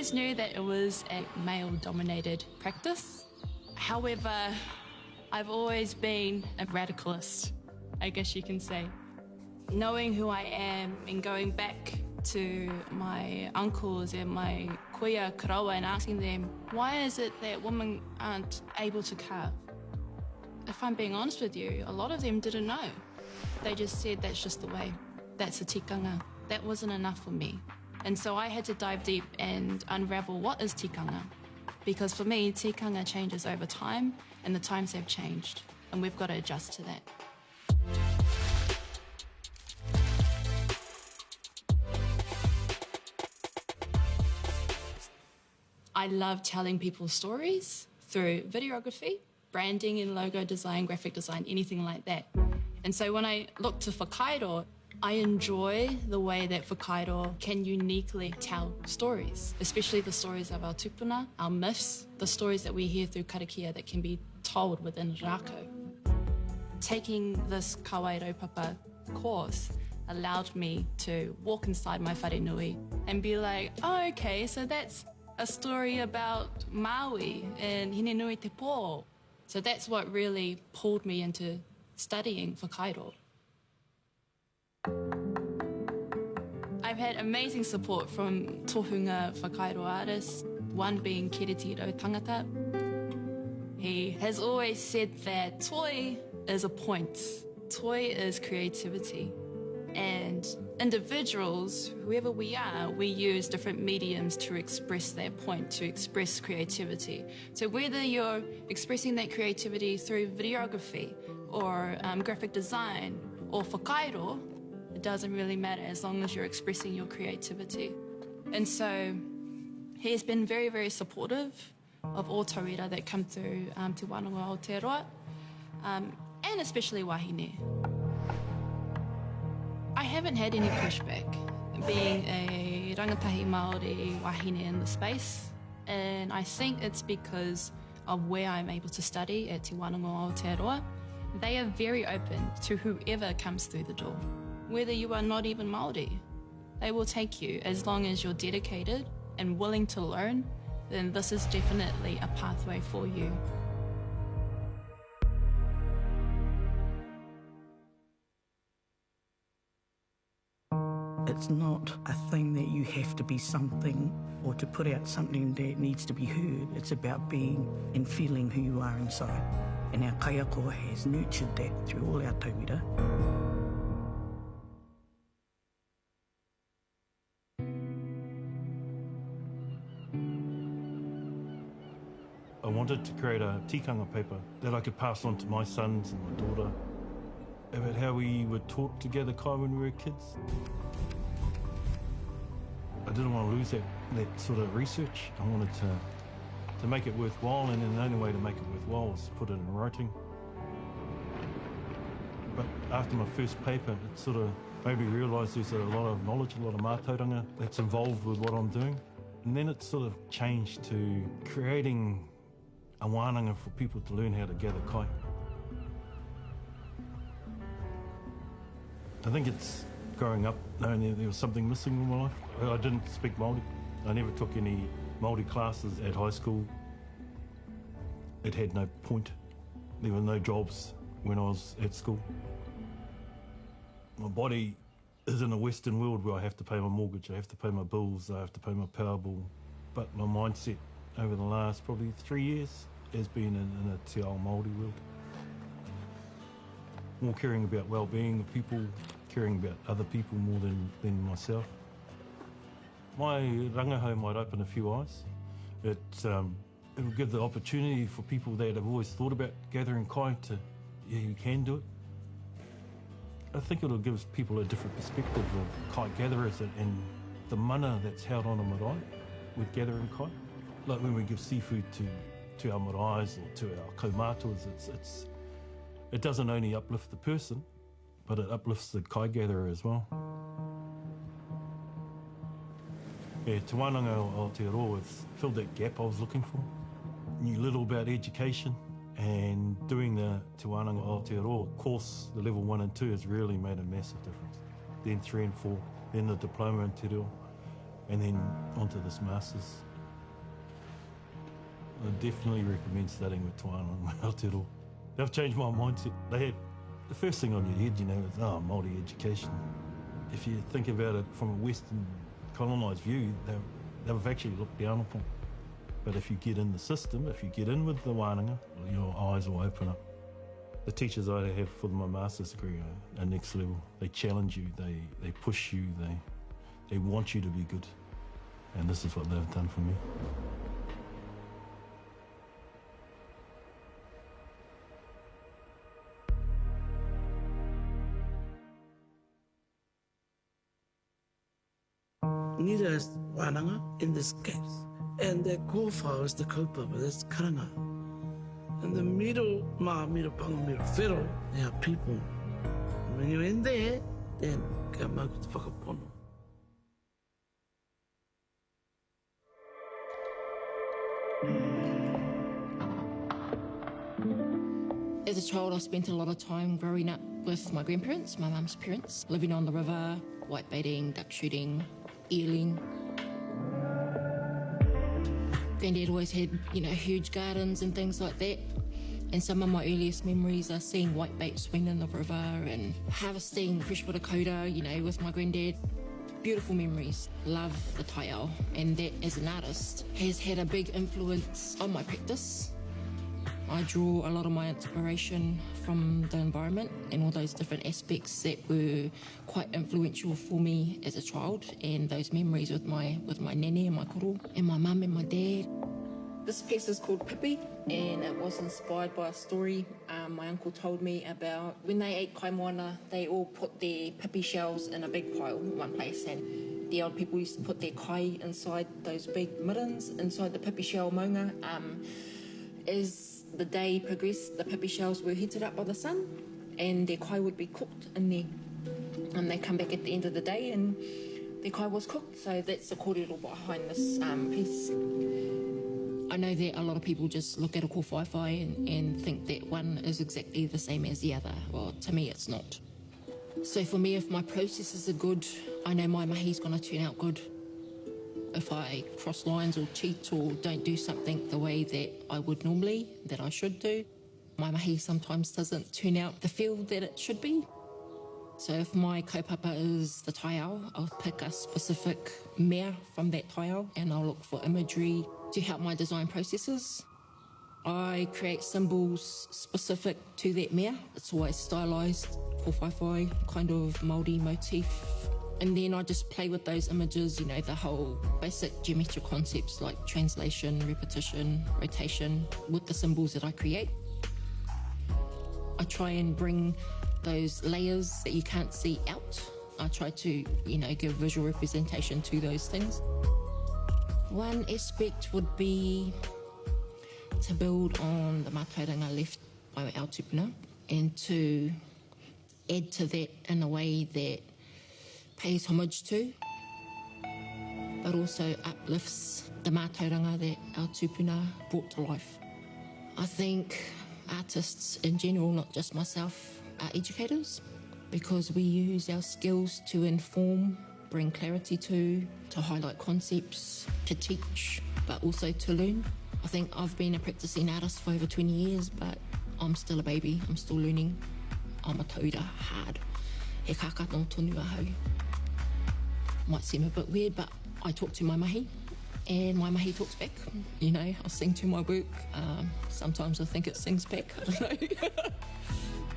always knew that it was a male-dominated practice. However, I've always been a radicalist, I guess you can say. Knowing who I am and going back to my uncles and my kuia koroua and asking them, why is it that women aren't able to carve? If I'm being honest with you, a lot of them didn't know. They just said that's just the way. That's a tikanga. That wasn't enough for me. And so I had to dive deep and unravel what is tikanga. Because for me, tikanga changes over time and the times have changed and we've got to adjust to that. I love telling people stories through videography, branding and logo design, graphic design, anything like that. And so when I look to whakairo, I enjoy the way that whakairo can uniquely tell stories, especially the stories of our tupuna, our myths, the stories that we hear through karakia that can be told within rākau. Taking this Kauae Raupapa course allowed me to walk inside my wharenui and be like, oh, okay, so that's a story about Maui and Hinenui Te Pō. So that's what really pulled me into studying whakairo. I've had amazing support from tohunga whakairo artists, one being Kereti Rautangata. He has always said that toi is a point. Toi is creativity. And individuals, whoever we are, we use different mediums to express that point, to express creativity. So whether you're expressing that creativity through videography or um, graphic design or whakairo, it doesn't really matter as long as you're expressing your creativity. And so he has been very, very supportive of all tauira that come through um, Te Wānanga Aotearoa, um, and especially wahine. I haven't had any pushback being a rangatahi Māori wahine in the space, and I think it's because of where I'm able to study at Te Wānanga Aotearoa. They are very open to whoever comes through the door, whether you are not even Māori. They will take you as long as you're dedicated and willing to learn, then this is definitely a pathway for you. It's not a thing that you have to be something or to put out something that needs to be heard. It's about being and feeling who you are inside. And our kaiako has nurtured that through all our tauira. I wanted to create a tikanga paper that I could pass on to my sons and my daughter about how we were taught to gather kai when we were kids. I didn't want to lose that, that sort of research. I wanted to, to make it worthwhile, and then the only way to make it worthwhile was to put it in writing. But after my first paper, it sort of made me realise there's a lot of knowledge, a lot of mātauranga that's involved with what I'm doing. And then it sort of changed to creating a wānanga for people to learn how to gather kai. I think it's growing up knowing that there was something missing in my life. I didn't speak Māori. I never took any Māori classes at high school. It had no point. There were no jobs when I was at school. My body is in a Western world where I have to pay my mortgage, I have to pay my bills, I have to pay my power bill. But my mindset over the last probably three years has been in, in a te ao Māori world. More caring about well-being of people, caring about other people more than, than myself. My rangahau might open a few eyes. It, um, it will give the opportunity for people that have always thought about gathering kai to, yeah, you can do it. I think it'll give people a different perspective of kai gatherers and, and the mana that's held on a marae with gathering kai. Like when we give seafood to, to our maraes or to our kaumātuas, it's, it's, it doesn't only uplift the person, but it uplifts the kai gatherer as well. Yeah, Te Wānanga o Aotearoa has filled that gap I was looking for. Knew little about education and doing the Te Wānanga o Aotearoa course, the level 1 and 2, has really made a massive difference. Then 3 and 4, then the diploma in te reo, and then onto this master's. I definitely recommend studying with Toi Wānanga Aotearoa. They've changed my mindset. They have the first thing on your head, you know, is, oh, Māori education. If you think about it from a Western colonised view, they've, they've actually looked down upon. But if you get in the system, if you get in with the wānanga, your eyes will open up. The teachers I have for my master's degree are, are next level. They challenge you, they, they push you, they, they want you to be good. And this is what they've done for me. Ngira is wānanga in this case. And the kōwhao is the kaupapa, that's karanga. And the miro mā, miro pango, miro whero, they are people. And when you're in there, then ka mau ki te whakapono. As a child, I spent a lot of time growing up with my grandparents, my mum's parents, living on the river, whitebaiting, duck shooting, eeling. Granddad always had, you know, huge gardens and things like that. And some of my earliest memories are seeing whitebait swing in the river and harvesting freshwater koura, you know, with my granddad. Beautiful memories. Love the taiao. And that, as an artist, has had a big influence on my practice. I draw a lot of my inspiration from the environment and all those different aspects that were quite influential for me as a child and those memories with my with my nanny and my koro and my mum and my dad. This piece is called Pippi and it was inspired by a story um, my uncle told me about when they ate kaimoana, they all put their pipi shells in a big pile in one place and the old people used to put their kai inside those big middens inside the pipi shell maunga. Um, as the day progressed, the pipi shells were heated up by the sun and their kai would be cooked in there. And they come back at the end of the day and their kai was cooked. So that's the kōrero behind this um, piece. I know that a lot of people just look at a kōwhaiwhai and, and think that one is exactly the same as the other. Well, to me, it's not. So for me, if my processes are good, I know my mahi's going to turn out good. If I cross lines or cheat or don't do something the way that I would normally, that I should do, my mahi sometimes doesn't turn out the feel that it should be. So if my kaupapa is the taiao, I'll pick a specific mea from that taiao and I'll look for imagery to help my design processes. I create symbols specific to that mea. It's always stylized, kōwhaiwhai, kind of Māori motif. And then I just play with those images, you know, the whole basic geometric concepts like translation, repetition, rotation, with the symbols that I create. I try and bring those layers that you can't see out. I try to, you know, give visual representation to those things. One aspect would be to build on the mātauranga left by our tupuna and to add to that in a way that pays homage to, but also uplifts the mātauranga that our tupuna brought to life. I think artists in general, not just myself, are educators because we use our skills to inform, bring clarity to, to highlight concepts, to teach, but also to learn. I think I've been a practicing artist for over 20 years, but I'm still a baby. I'm still learning. I'm a taura hard. He kākano tonu ahau. Might seem a bit weird, but I talk to my mahi and my mahi talks back. You know, I sing to my work. Um, sometimes I think it sings back. I don't know.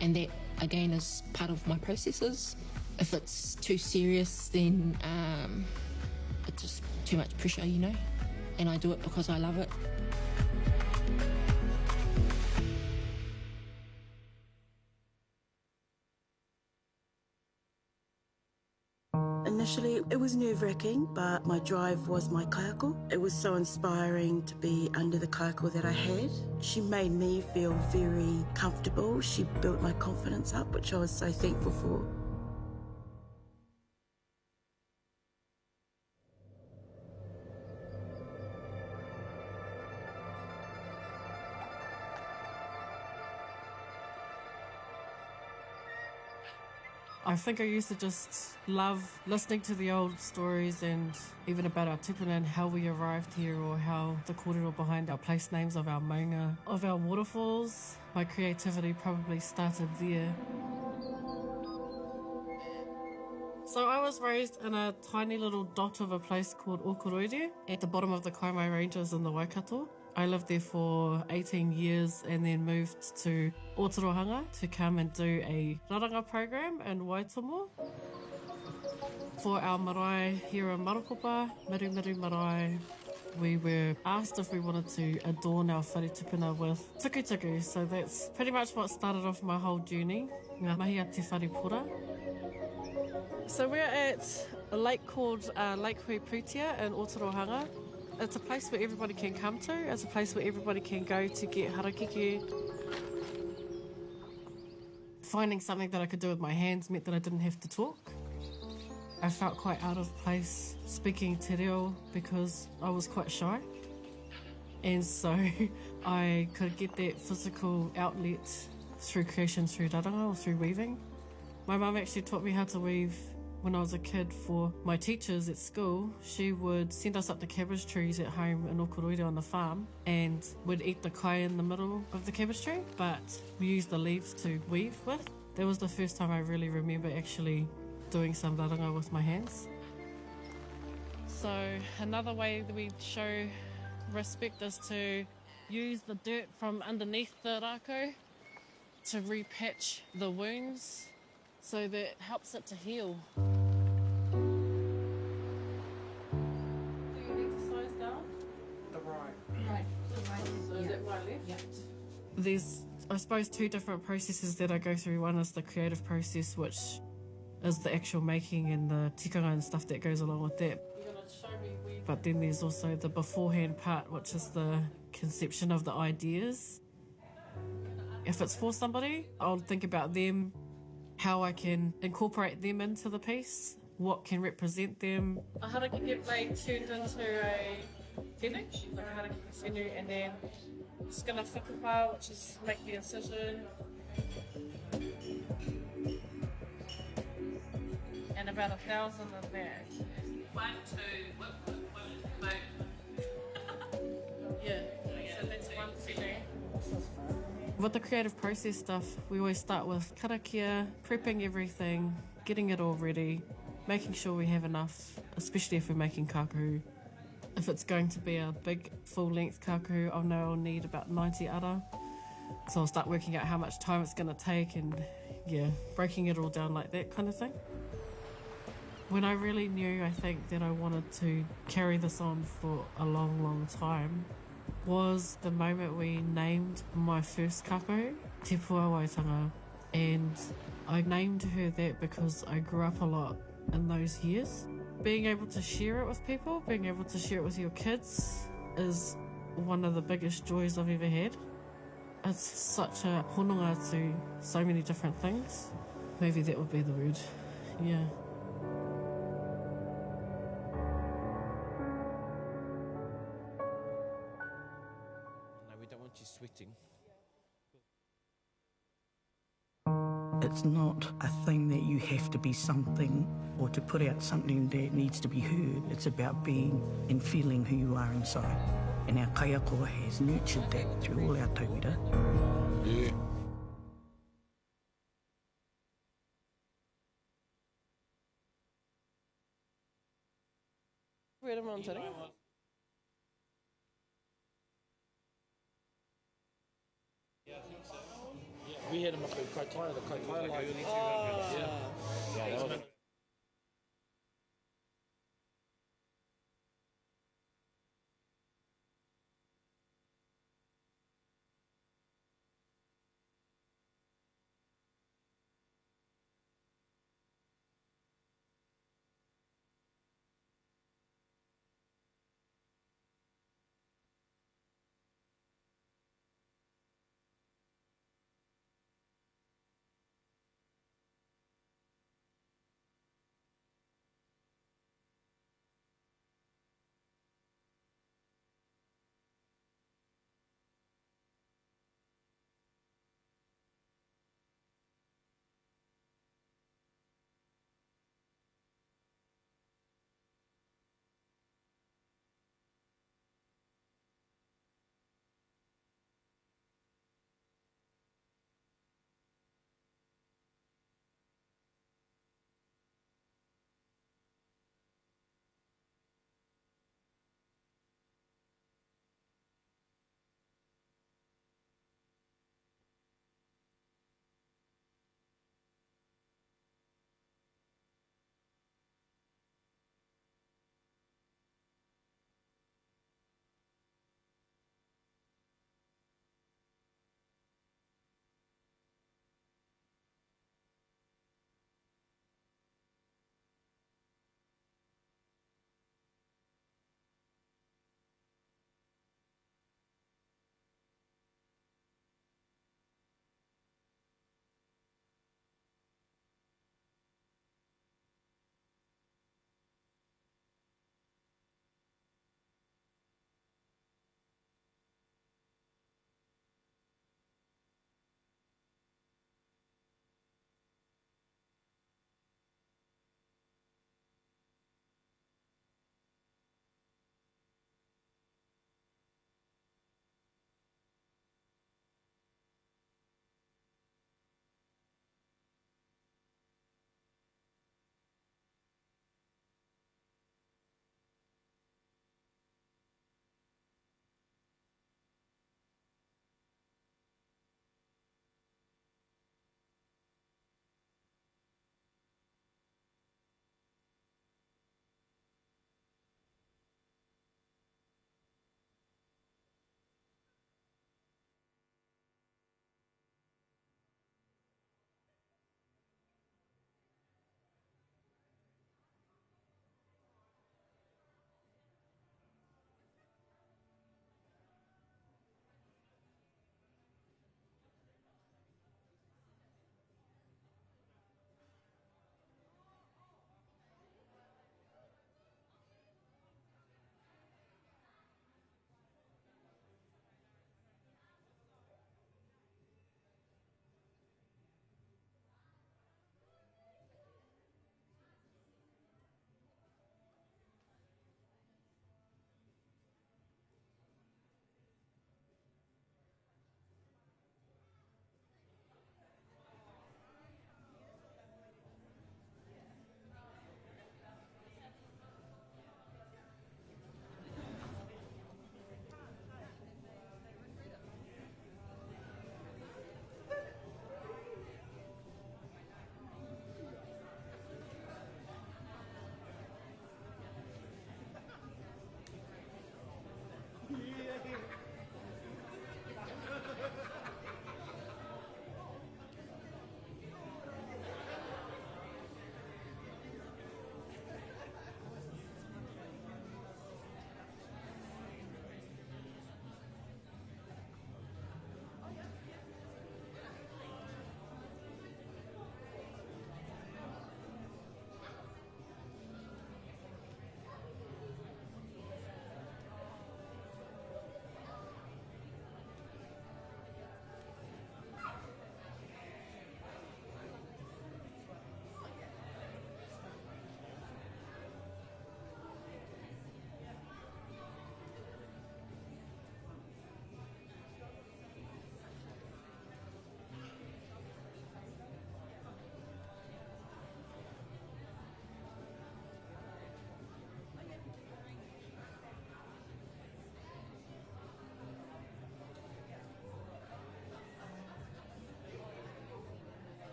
and that, again, is part of my processes. If it's too serious, then um, it's just too much pressure, you know. And I do it because I love it. Initially, it was nerve wracking, but my drive was my kaiako. It was so inspiring to be under the kaiako that I had. She made me feel very comfortable. She built my confidence up, which I was so thankful for. I think I used to just love listening to the old stories and even about our tupuna and how we arrived here or how the kōrero behind our place names of our maunga, of our waterfalls. My creativity probably started there. So I was raised in a tiny little dot of a place called Okoroire at the bottom of the Kaimai Ranges in the Waikato. I lived there for 18 years and then moved to Otorohanga to come and do a raranga program in Waitomo. For our marae here in Marokopa, Mirumiru Marae, we were asked if we wanted to adorn our whare tupuna with tukutuku, so that's pretty much what started off my whole journey. Ngā mahi a te whare pora. So we're at a lake called uh, Lake Huiputia in Otorohanga. It's a place where everybody can come to. It's a place where everybody can go to get harakeke. Finding something that I could do with my hands meant that I didn't have to talk. I felt quite out of place speaking te reo because I was quite shy. And so I could get that physical outlet through creation, through raranga or through weaving. My mum actually taught me how to weave when I was a kid for my teachers at school. She would send us up the cabbage trees at home in Okoroire on the farm and we'd eat the kai in the middle of the cabbage tree, but we used the leaves to weave with. That was the first time I really remember actually doing some raranga with my hands. So another way that we show respect is to use the dirt from underneath the rākau to repatch the wounds so that it helps it to heal. Do you need to size down? The right. Right. So is that my left? Yeah. There's, I suppose, two different processes that I go through. One is the creative process, which is the actual making and the tikanga and stuff that goes along with that. But then there's also the beforehand part, which is the conception of the ideas. If it's for somebody, I'll think about them, how I can incorporate them into the piece, what can represent them. A harakeke blade turned into a whenu, like a harakeke whenu, and then just gonna whakapā, which is make the incision. And about 1,000 of that. 1, 2, whip, whip, whip, boom. Yeah, so that's one whenu. With the creative process stuff, we always start with karakia, prepping everything, getting it all ready, making sure we have enough, especially if we're making kākahu. If it's going to be a big full-length kākahu, I'll know I'll need about 90 ara. So I'll start working out how much time it's going to take and, yeah, breaking it all down like that kind of thing. When I really knew, I think, that I wanted to carry this on for a long, long time was the moment we named my first kākahu, Te Puawaitanga. And I named her that because I grew up a lot in those years. Being able to share it with people, being able to share it with your kids is one of the biggest joys I've ever had. It's such a hononga to so many different things. Maybe that would be the word, yeah. No, we don't want you sweating. It's not a thing that you have to be something or to put out something that needs to be heard. It's about being and feeling who you are inside. And our kaiako has nurtured that through all our tauira. Yeah. We had him up at Kaitaia, the Kaitaia line. Yeah.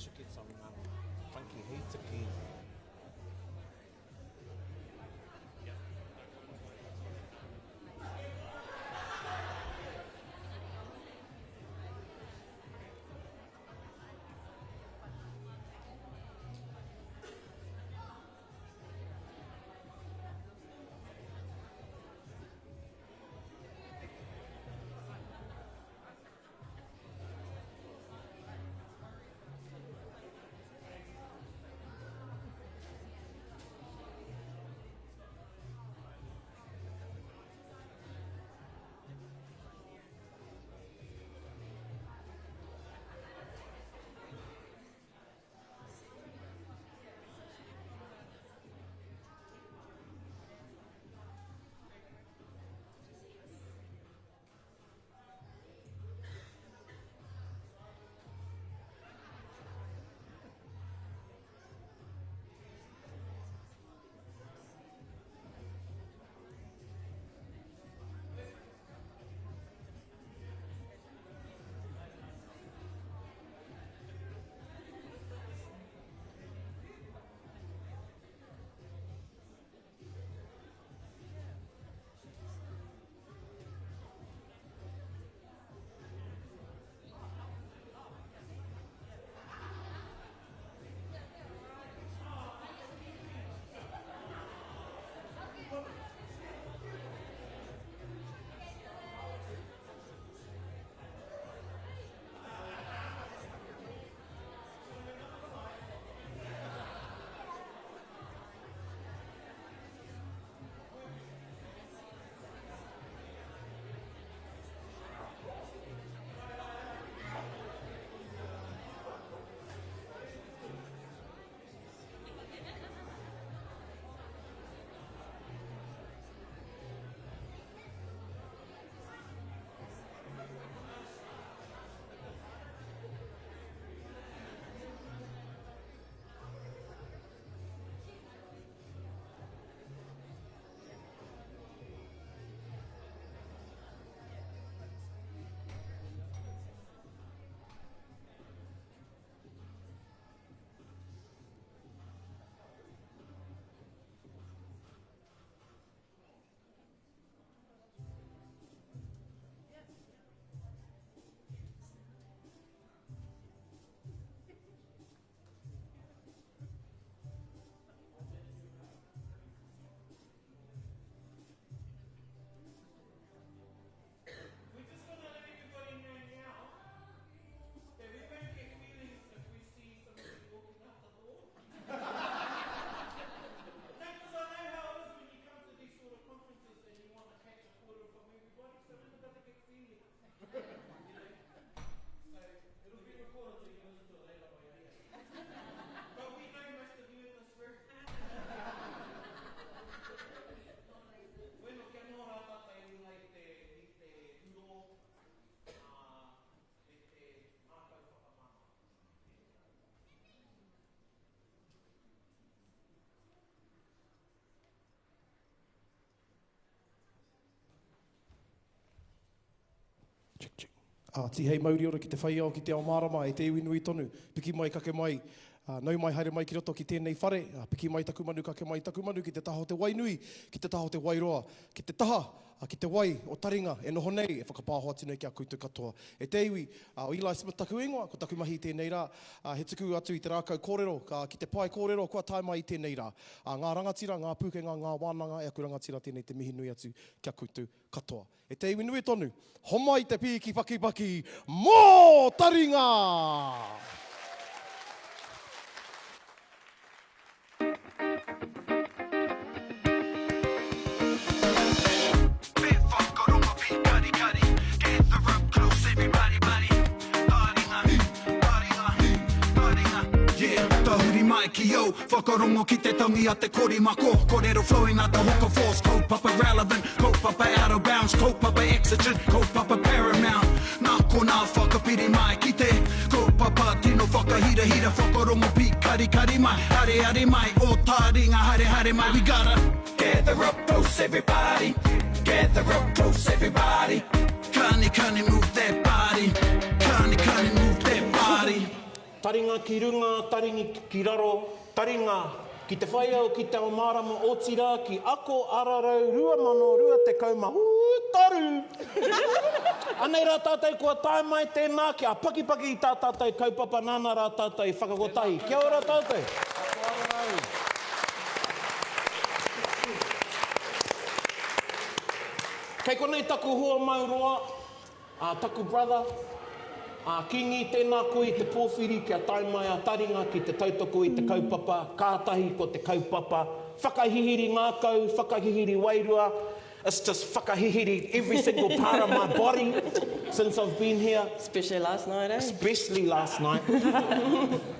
should get some um, funky hītiki. Check, check. Ā, tīhei mauri ora ki te whai ao, ki te ao mārama, e te iwi nui tonu. Piki mai, kake mai, ā, nau mai, haere mai ki roto ki tēnei whare, ā, piki mai taku manu, kake mai taku manu ki te taha o te wai nui, ki te taha o te wai roa, ki te taha, ā, ki te wai o taringa e noho nei, e whakapāho atu nei ki a koutou katoa. E te iwi, ā, o Eli Smith taku ingoa, ko taku mahi i tēnei rā, ā, he tuku atu i te rākau kōrero, ā, ki te pae kōrero kua tae mai i tēnei rā. Ā, ngā rangatira, ngā pūkenga, ngā wānanga, e aku rangatira tēnei te mihi nui atu ki a koutou katoa. E te iwi nui tonu, homai te pīki pakipaki mō taringa! Tahuri mai ki au, whakarongo ki te tangi a te korimako Korero flowing like the hook of force, kaupapa relevant Kaupapa out of bounds, kaupapa exigent, kaupapa paramount Nā konā whakapiri mai ki te kaupapa tino whakahirahira Whakarongo pīkarikari mai, areare mai, ō tāringa haere haere mai We gotta gather up close everybody, gather up close everybody Kani kani move that body, kani kani move that body. Taringa ki runga, taringi ki raro, taringa ki te whai ao ki te ao mārama otirā ki Ako Ararau 2023! Anei rā tātou kua tae mai tēnā kia pakipaki i tā tātou kaupapa nāna rā tātou i whakakotahi. Kia ora tātou! Ako Ararau! Kei konei taku hoa mau roa, Ā, taku brother, ā, Kingi, tēnā koe i te pōwhiri kia tae mai a Taringa ki te tautoko i te kaupapa, kātahi ko te kaupapa whakahihiri ngākau, whakahihiri wairua, it's just whakahihiri every single part of my body since I've been here. Especially last night, eh? Especially last night.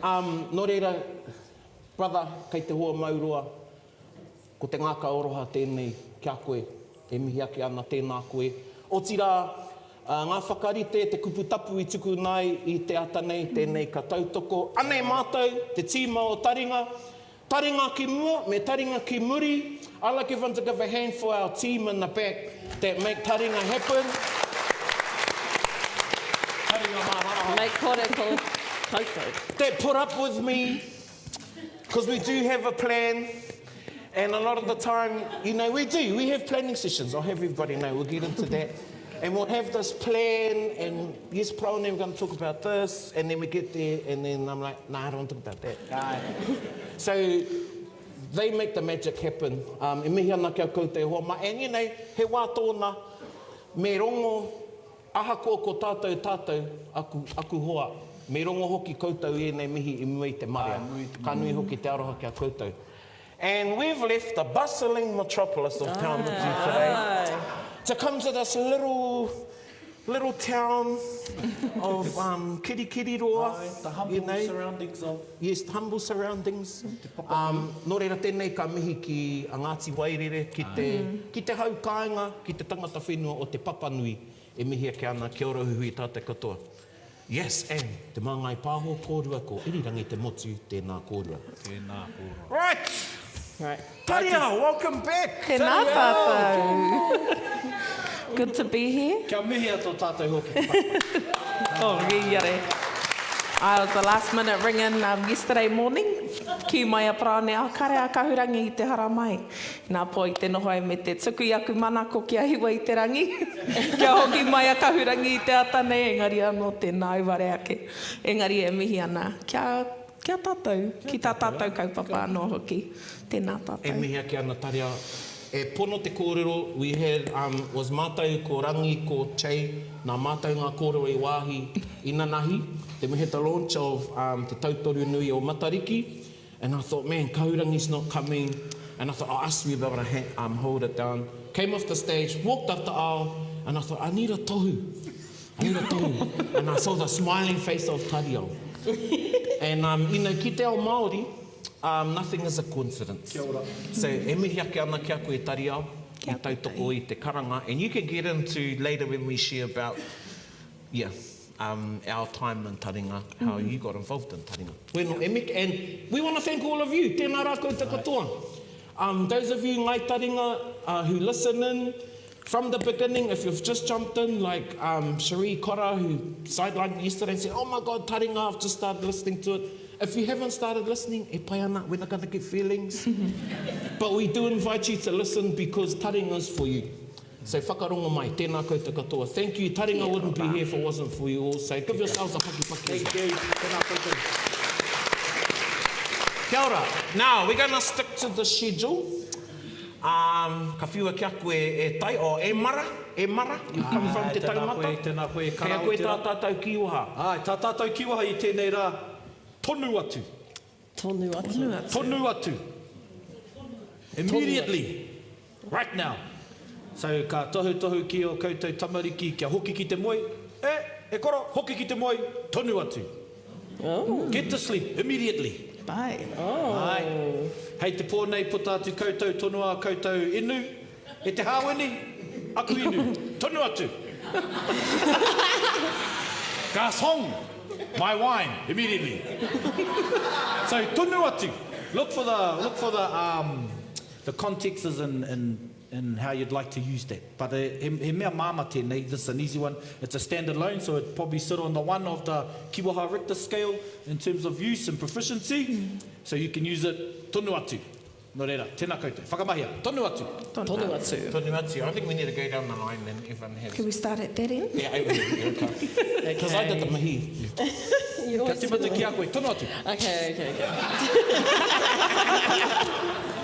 Um, nō reira, brother, kei te hoa mau roa, Ko te ngākau aroha tēnei ki a koe, e mihi ake ana tēnā koe. Otirā, ngā whakarite, te kupu tapu i tukuna ai i te ata nei, tēnei ka tautoko. Anei mātou, te tīma o Taringa, taringa ki mua me taringa ki muri. I'd like everyone to give a hand for our team in the back that make Taringa happen. Taringa māharahara. Make kore ko koutou. That put up with me. Because we do have a plan, and a lot of the time, you know, we do. We have planning sessions. I'll have everybody know. We'll get into that. And we'll have this plan, and yes, Praone, we're going to talk about this. And then we get there, and then I'm like, nah, I don't want to talk about that. So they make the magic happen. Um, e mihi ana ki a koutou e hoa ma. And you know, he wā tōna, me rongo Ahakoa ko tātou tātou, aku, aku hoa, me rongo hoki koutou i ēnei mihi i mua i te marea. Ka nui hoki te aroha ki a koutou. And we've left the bustling metropolis of Taumutu today to come to this little, little town of um, Kirikiriroa. The humble you know. surroundings of... Yes, the humble surroundings. Um, nō reira tēnei ka mihi ki a Ngāti Wairere, ki te, ki te hau kāinga, ki te tangata whenua o Te Papanui e mihi ake ana, kia ora huihui tātou katoa. Yes, and Te Māngai Pāho kōrua ko Irirangi Te Motu, tēnā kōrua. Tēnā kōrua. Right! Right. Taria, welcome back! Tēnā tātou. Good to be here. Kia mihia tō tātou hoa ki te pakipaki. Oh, iare. I was the last minute ring in um, yesterday morning. Kī mai a Parāne, oh, kare a Kahurangi i te haramai. Nā pō i te noho ai me te tuku i aku manako ki a Hiwa i te rangi. Kia hoki mai a Kahurangi i te ata nei, engari anō tēnā auare ake. Engari e mihi ana kia, kia tātou, ki tā tātou kaupapa anō hoki. Tēnā tātou. E mihi ake ana Taria, e pono te kōrero, we had, um, was mātou ko Rangi, ko Chey, nā mātou ngā kōrero i wāhi inanahi, then we had the launch of um, te tautoru nui o Matariki, And I thought, man, Kahurangi's not coming. And I thought, oh, us, we'll be able to ha- um, hold it down. Came off the stage, walked up the aisle, and I thought, I need a tohu. I need a tohu. and I saw the smiling face of Tariao. and, um, you know, ki te ao Māori, um, nothing is a coincidence. Kia ora. So, e mihi ake ana ki a koe, Tariao, i tautoko i te karanga. And you can get into later when we share about yeah, um, our time in Taringa, how mm -hmm. you got involved in Taringa. Bueno, e mik, and we want to thank all of you. Tēnā rā koutou katoa. Um, those of you Ngai Taringa uh, who listen in from the beginning, if you've just jumped in, like um, Cherie Kora, who sidelined yesterday and said, oh my God, Taringa, I've just started listening to it. If you haven't started listening, e pai ana, we're not going to get feelings. but we do invite you to listen because Taringa's for you. So whakarongo mai, tēnā koutou katoa. Thank you, Taringa wouldn't be here if it wasn't for you all, so give yourselves a paki paki as well. Thank you, tēnā koutou. Kia ora. Now, we're going to stick to the schedule. Um, ka whiua ki a koe e Tai, oh, e Mara, e Mara, you come from Te Taumata. Tēnā koe, tēnā koe, e Kei a koe tā tātou kīwaha. Āe, tā tātou kīwaha i tēnei rā, tonu atu. Tonu atu. Tonu atu. Immediately. Right now! So ka tohutohu ki o koutou tamariki kia hoki ki te moe, e, e koro, hoki ki te moe, tonu atu. Get to sleep immediately. Bye. Ae. Hei te pō nei puta atu koutou tonoa koutou inu, e te hāweni, aku inu, tonu atu. Garçon, my wine, immediately. So tonu atu. Look for the, look for the, um, The context is in, in. in how you'd like to use that. But he, he mea māma tēnei, this is an easy one. It's a standalone, so it'd probably sit on the one of the Kiwaha Richter scale in terms of use and proficiency. So you can use it tonu atu. Nō reira, tēnā koutou. Whakamahia, tonu atu. Tonu atu. Tonu atu. I think we need to go down the line and everyone has... Can we start at that end? Yeah, over there. Okay. Because I did the mihi. Ka tīmata ki a koe, tonu atu. Okay, okay, okay.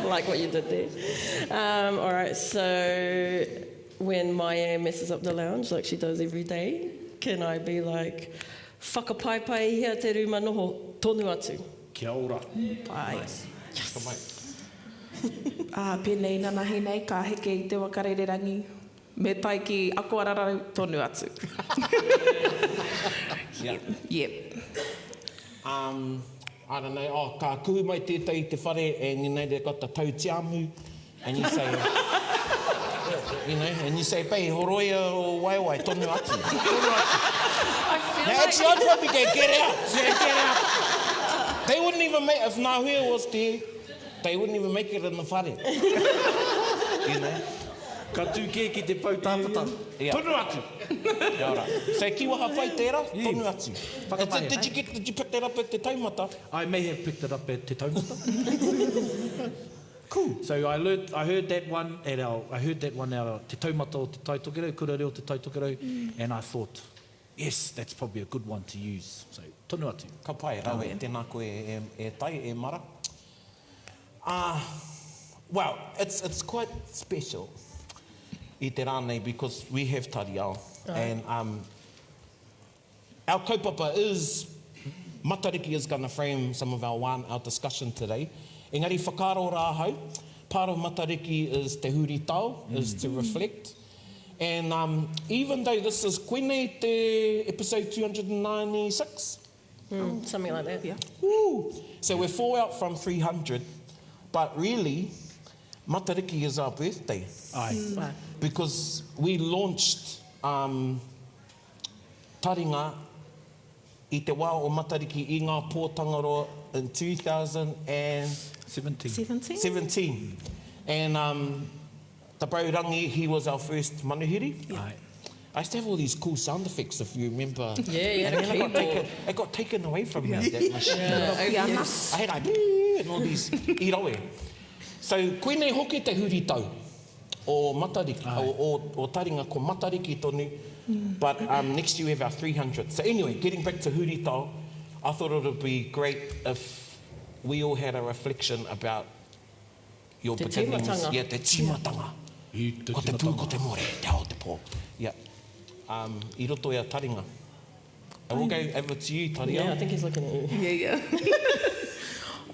like what you did there. Um, all right, so when Maya messes up the lounge like she does every day, can I be like, whakapaipai hea te rūma noho, tonu atu. Kia ora. Pai. Yes. Ka mai. Ā, pēnei nanahi nei ka heke i te waka rererangi, me tae ki ako ararau tonu atu. Yeah. Yep. Um, I don't know, oh, ka kuhu mai tētahi i te whare and you know they've got the tau tiamu and you say, you know, and you say, Pei, horoia o waewae, tonu atu. Tonu atu. I feel Now, like... actually, I'd probably go, get out, yeah, get out. They wouldn't even make, if Ngāhuia was there, they wouldn't even make it in the whare. You know? Ka tū kē ki te pou tāpata. Yeah. Tonu atu! Kia ora. So, kiwaha pai tērā, tonu atu. Whakapae. Did you get, did you pick that up at Te Taumata? I may have picked it up at Te Taumata. Cool. So I learnt, I heard that one at our, I heard that one at our Te Taumata o Te Tai Tokerau, Kura Reo Te Tai Tokerau, and I thought, yes, that's probably a good one to use. So, tonu atu. Ka pai, rawe, tēnā koe e, e Tai, e Mara. Ah, well, it's, it's quite special i te rā nei because we have Tariao and um, our kaupapa is, Matariki is gonna frame some of our, wān, our discussion today. Engari whakaaro rā ahau, part of Matariki is te huritao, is to reflect. And um, even though this is koinei te episode 296, Mm, something like that. Yeah. Woo! So we're four out from 300, but really, Matariki is our birthday. Aye. Mm. Because we launched um, Taringa i te wā o Matariki i ngā pō Tangaroa in 2017. 17? 17. And um, Tapau Rangi, he was our first manuhiri. Yeah. Aye. I used to have all these cool sound effects, if you remember. Yeah, you had and a then it got keyboard. taken, it got taken away from me, that machine. Yeah, Yeah. overuse. I had like, and all these i rawe. So, koinei hoki te huritau o Matariki, o, o, o Taringa, ko Matariki tonu, but um, next year we have our 300. So anyway, getting back to huritau, I thought it would be great if we all had a reflection about your Te beginnings. tīmatanga. Yeah, te tīmatanga. I te Ko te pū, tīmatanga. ko te more, te ao, te pō. Yeah. Um, i roto i a Taringa. And we'll go over to you, Taria. Yeah, I think he's looking at you. Yeah, yeah.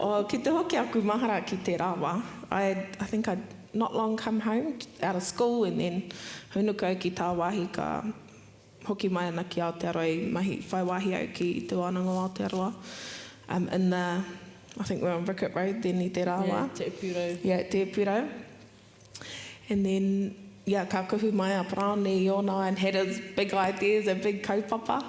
oh, ki te hoki aku mahara ki te rawa. I, I think I'd not long come home out of school and then hunuku au ki tāwāhi ka hoki mai ana ki Aotearoa i mahi whai wāhi au ki Te Wānanga o Aotearoa. Um, in the, I think we were on Rickett Road then i te rā wā. Yeah, Te Epurau. Yeah, Te Epurau. And then, yeah, ka kuhu mai a Paraone i ōna and had his big ideas and big kaupapa.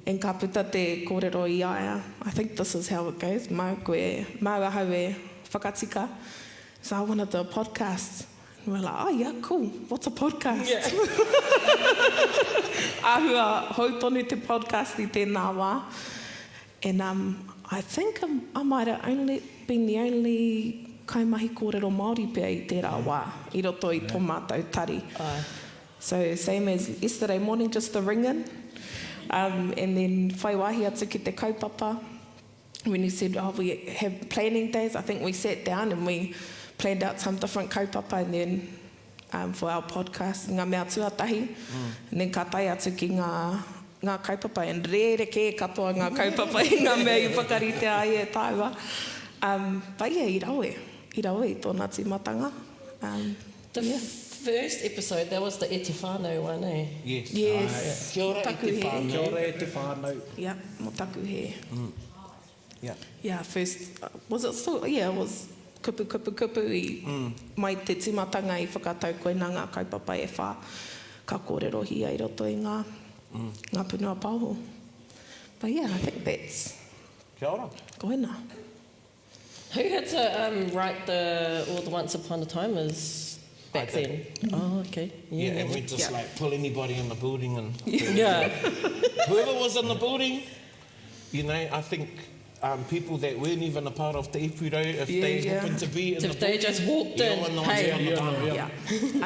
And ka puta te kōrero i a ia, I think this is how it goes, māu koe, māu ahau e whakatika. So I wanna do a podcast. And we're like, oh yeah, cool, what's a podcast? Yeah. Āhua hou tonu te podcast i tēnā wā. And um, I think I might have only been the only kaimahi kōrero Māori pea i tērā wā, i roto i tō mātou tari. Aye. So same as yesterday morning, just the ring-in, um, and then whai wāhi atu ki te kaupapa. When you said, oh, we have planning days, I think we sat down and we planned out some different kaupapa and then um, for our podcast, ngā mea tuatahi, mm. and then ka tae atu ki ngā, ngā kaupapa, and rerekē katoa ngā kaupapa i ngā mea i whakaritea ai e tāua. Um, but yeah, i rawe, i rawe i tōna tīmatanga. Um, The yeah. first episode, that was the E Te Whānau one, eh? Yes. Yes. Kia ora e Taku te he. whānau. Kia ora e te whānau. Yeah, mō taku he. Yeah. Yeah, first, was it still, yeah, it was kupu, kupu, kupu i mai te tīmatanga i whakatau koina ngā kaupapa e whā ka kōrerohia i roto i ngā, ngā punua paoho. But yeah, I think that's Kia ora. koina. Who had to um, write the all the Once Upon a Timers? Back then. Oh, okay. Yeah, yeah and we'd just yeah. like pull anybody in the building and yeah. Whoever was in the building, you know, I think um, people that weren't even a part of Te Ipurau, if yeah, they yeah. happened to be in if the they just walked in, hey. Yeah, yeah.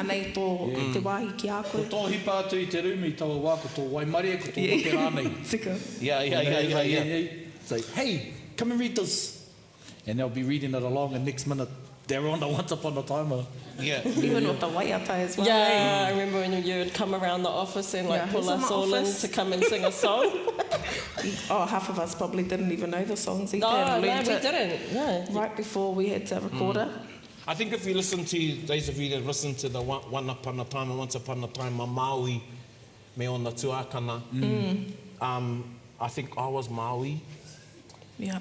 Anei tō yeah. te wāhi ki a koe. Ko tō hipa atu i te rūmi i taua wā, ko tō waimarie, ko tō mate rānei. Tika. Yeah, yeah, yeah, yeah, yeah. yeah. It's like, hey, come and read this. And they'll be reading it along and next minute they're on the Once Upon a Timer. Yeah. Even with the waiata as well. Yeah, eh? I remember when you would come around the office and like Yeah, pull who's in us my all in office? to come and sing a song. Oh, half of us probably didn't even know the songs either. No, and no, learnt we it didn't. No. Right before we had to record it. I think if you listen to, those of you that listen to the One, one Upon a Time and Once Upon a Time, ma Maui me ona tuakana, mm. um, I think I was Maui. Yeah.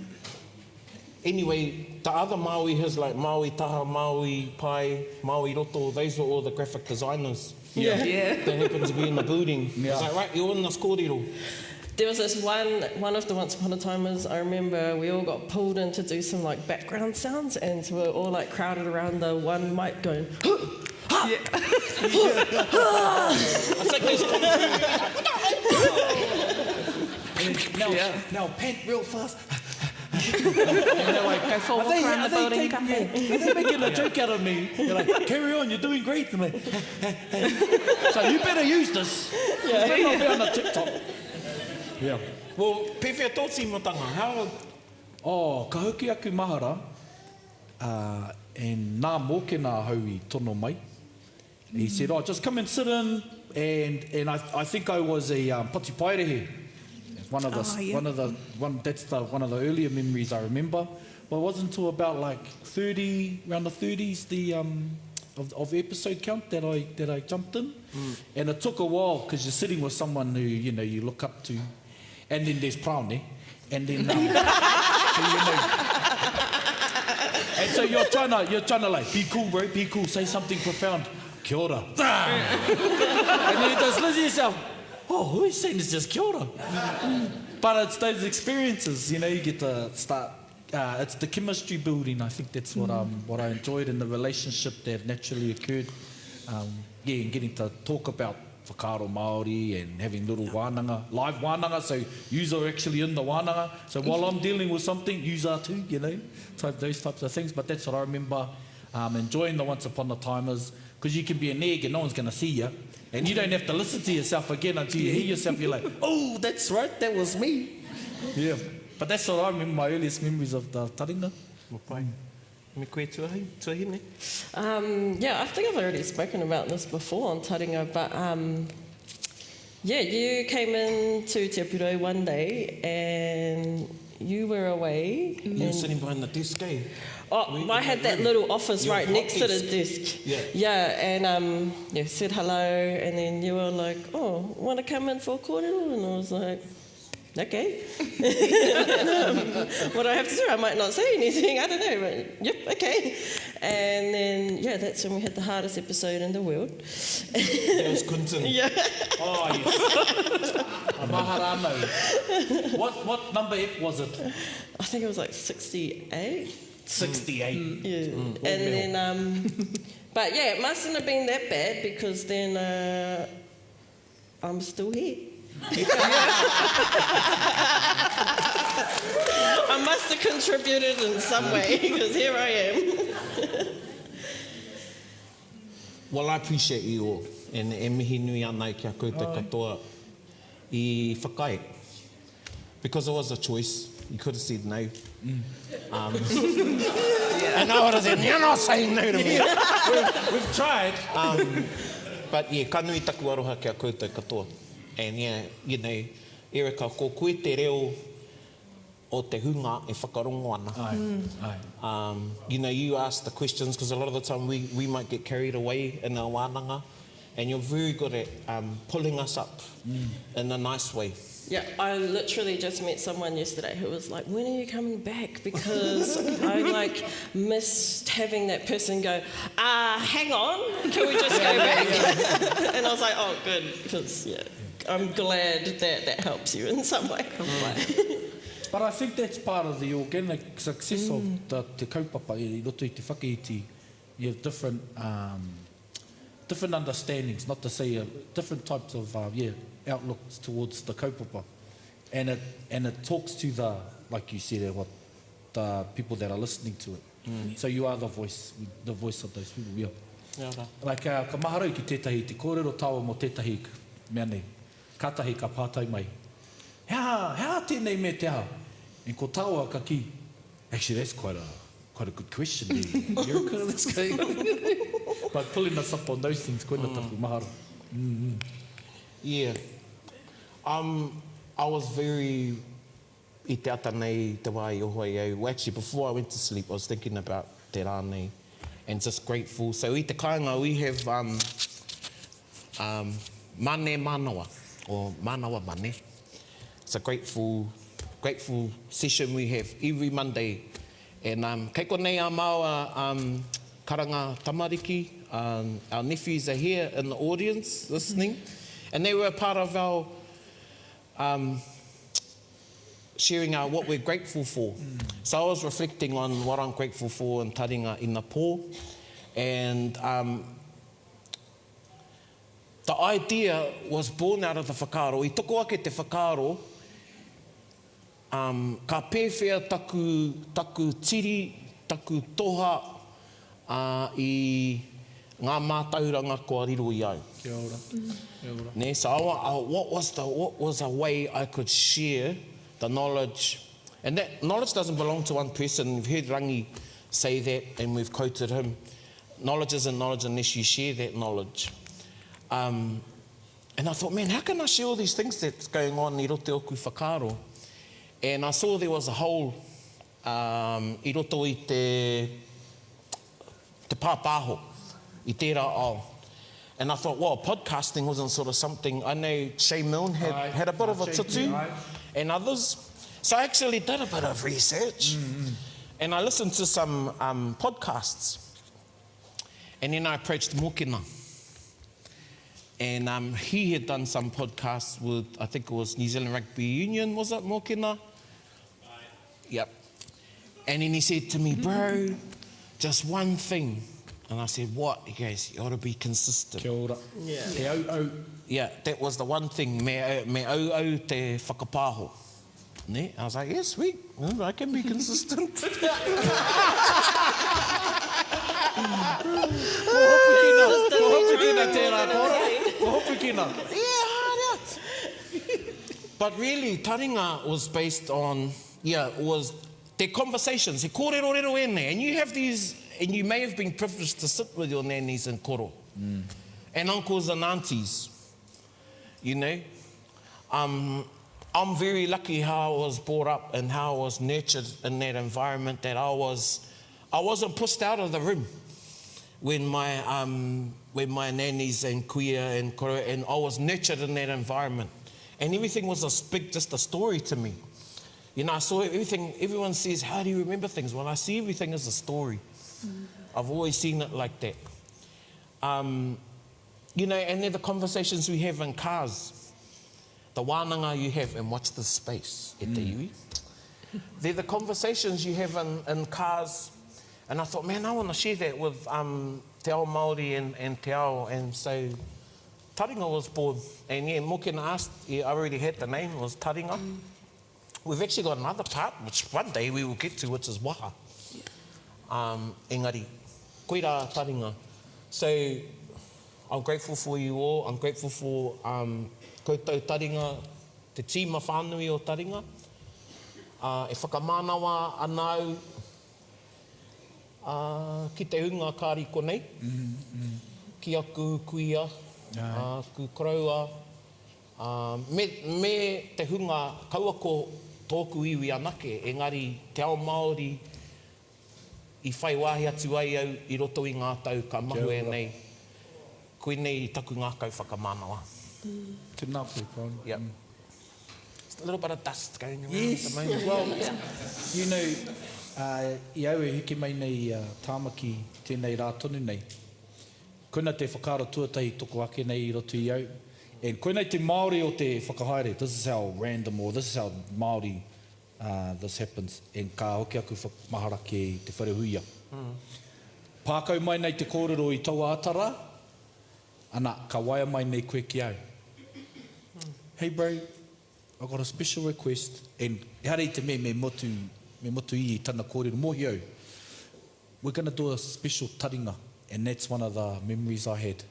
Anyway, the other Maui has like Maui Taha, Maui Pai, Maui Roto, those were all the graphic designers. Yeah. Yeah. That happened to be in the building. Yeah. It's like, right, you're in this kōrero. There was this one, one of the Once Upon a Timers, I remember we all got pulled in to do some like background sounds and so we were all like crowded around the one mic going, Yeah. It's like those kung fu. Now, now pant real fast. and they're like, Go for a are walk they, around are the they building, taking, come back. are they making a joke out of me? They're like, carry on, you're doing great. I'm like, so you better use this. Yeah. This better not be on the TikTok. Yeah. Well, pēwhea tō tīmatanga? How... Oh, ka hoki aku mahara, uh, and nā Mōkena ahau i tono mai. He said, oh, just come and sit in, and, and I, I think I was a um, patupaiarehe. It's one of the, Oh, yeah. one of the, one, that's the, one of the earlier memories I remember. But it wasn't until about like 30, around the 30s, the, um, of, of episode count that I, that I jumped in. And it took a while because you're sitting with someone who, you know, you look up to. And then there's Praone. And then, um, so you know, and so you're trying to, you're trying to like, be cool, bro, be cool, say something profound. Kia ora. and then you just listen to yourself, oh, who is saying this just kia ora? But it's those experiences, you know, you get to start, uh, it's the chemistry building. I think that's what, um, what I enjoyed in the relationship that naturally occurred. Um, yeah, and getting to talk about whakaaro Māori and having little wānanga, live wānanga, so yous are actually in the wānanga. So while I'm dealing with something, yous are too, you know, type, those types of things. But that's what I remember um, enjoying the Once Upon a Timers, because you can be an egg and no one's going to see you. And you don't have to listen to yourself again until you hear yourself. You're like, oh, that's right, that was me. Yeah. But that's what I remember, my earliest memories of the taringa. Mo pai. Me koe tuahi, tuahine? Um, yeah, I think I've already spoken about this before on Taringa, but um, yeah, you came in to Te Purau one day and you were away. You were and- sitting behind the desk, eh? Oh, Were you I in had that room? little office Your right hot next to the desk. desk. Yeah. Yeah, and um, you said hello, and then you were like, "Oh, want to come in for a kōrero?" And I was like, "Okay." um, what do I have to do? I might not say anything. I don't know, but yep, okay. And then yeah, that's when we had the hardest episode in the world. That was Quinton. Yeah. Oh, yes. Maharano. What, what number ep was it? I think it was like 68. 68. Yeah. And then, um, but yeah, it mustn't have been that bad because then uh, I'm still here. I must have contributed in some way because here I am. Well, I appreciate you all. And e mihi nui ana ki a koutou katoa i whakaae. Because it was a choice. You could have said no. Um, And I would have said, you're not saying no to me. we've, we've tried. Um, but yeah, ka nui taku aroha ki a koutou katoa. And yeah, you know, Erica, ko koe te reo o te hunga e whakarongo ana. Ai, ai. Um, you know, you ask the questions because a lot of the time we, we might get carried away in our wānanga and you're very good at um, pulling us up in a nice way. Yeah, I literally just met someone yesterday who was like, "When are you coming back?" Because I like missed having that person go, "Ah, hang on, can we just go back?" and I was like, "Oh, good," because yeah, I'm glad that that helps you in some way. But I think that's part of the organic success of the te kaupapa i roto i te whakaiti. You have different um, Different understandings, not to say uh, different types of uh, yeah, outlooks towards the kaupapa. And it, and it talks to the, like you said, what the people that are listening to it. Mm. So you are the voice, the voice of those people, yeah. Yeah, like, uh, ka maharau ki tētahi, te kōrero tāua mō tētahi mea nei. Kātahi ka pātai mai, He aha, he aha tēnei me te aha? And ko tāua ka kī, Actually, that's quite a, quite a good question there, Erica. That's going But pulling us up on those things, koina mm. taku mahara. Mm -hmm. Yeah. Um, I was very i te ata nei, te wā i oho ai au. Well, actually, before I went to sleep, I was thinking about te rā nei and just grateful. So i te kāinga, we have um, um, mane manawa, or manawa mane. It's a grateful, grateful session we have every Monday. And um, kei konei a māua um, karanga tamariki, um, our nephews are here in the audience listening, and they were a part of our um, sharing our, what we're grateful for. Mm. So I was reflecting on what I'm grateful for in Taringa in Nepal, and um, the idea was born out of the whakaaro. I toko ake te whakaaro, um, ka pēwhea taku, taku tiri, taku toha uh, i ngā mātauranga kua riro i au. Kia ora. Kia ora. Ne, so I, I, what, was the, what was a way I could share the knowledge? And that knowledge doesn't belong to one person. We've heard Rangi say that and we've quoted him. Knowledge isn't knowledge unless you share that knowledge. Um, and I thought, man, how can I share all these things that's going on i roto oku whakaaro? And I saw there was a hole um, i roto i te, te pāpāho, i tērā ao. And I thought, well, podcasting wasn't sort of something, I know Shay Milne had, aye. had a bit of a tutu and others. So I actually did a bit of research mm -hmm. and I listened to some um, podcasts. And then I approached Mokena. And um, he had done some podcasts with, I think it was New Zealand Rugby Union, was it, Mokena? Yep. And then he said to me, bro, just one thing. And I said, what? He goes, you ought to be consistent. Kia ora. Yeah. Te au au. Yeah, that was the one thing, me, me au au te whakapāho. Ne? I was like, yeah, sweet. I can be consistent. Ko hopukina, ko hopukina tērā kōrero. Ko hopukina. Yeah, hard out. But really, taringa was based on, yeah, was their conversations, he kōrerorero ēnei. And you have these, and you may have been privileged to sit with your nannies and koro. Mm. And uncles and aunties, you know. Um, I'm very lucky how I was brought up and how I was nurtured in that environment that I was, I wasn't pushed out of the room when my, um, when my nannies and kuia and koro, and I was nurtured in that environment. And everything was a big, just a story to me. You know, I saw everything, everyone says, how do you remember things? Well, I see everything as a story. Mm. I've always seen it like that. Um, you know, and they're the conversations we have in cars. The wānanga you have, and watch this space, e te mm. iwi. They're the conversations you have in, in cars. And I thought, man, I want to share that with um, Te Ao Māori and, and Te Ao. And so Taringa was born. And yeah, Mokena asked, yeah, I already had the name, it was Taringa. Mm. We've actually got another part, which one day we will get to, which is waha. Um, engari, koira taringa. So, I'm grateful for you all. I'm grateful for um, koutou taringa, te tīma whānui o taringa. Uh, e whakamānawa ana au uh, ki te hunga kāri konei, mm -hmm. ki aku kuia, uh, aku koroua, Ā, me, me te hunga kaua ko tōku iwi anake, engari te ao Māori i whai wāhi atu ai au i roto i ngā tau ka mahue nei, koinei taku ngākau whakamanawa. Tēnā koe, Brian. Yep. Just a little bit of dust going around at the moment. Yes, well, you know, uh, i au e heke mai nei i a Tāmaki tēnei rā tonu nei, Koina te whakaaro tuatahi toko ake nei i roto i au. And koinei te Māori o te whakahaere, this is how random or this is how Māori this happens. And ka hoki aku mahara ki te whare huia. Pākau mai nei te kōrero i taua ata rā. Ana, ka waea mai nei koe ki au. Hey bro, I got a special request and ehara i te mea me motu, me motu ia i tana kōrero, mōhio au, we're gonna do a special taringa and that's one of the memories I had.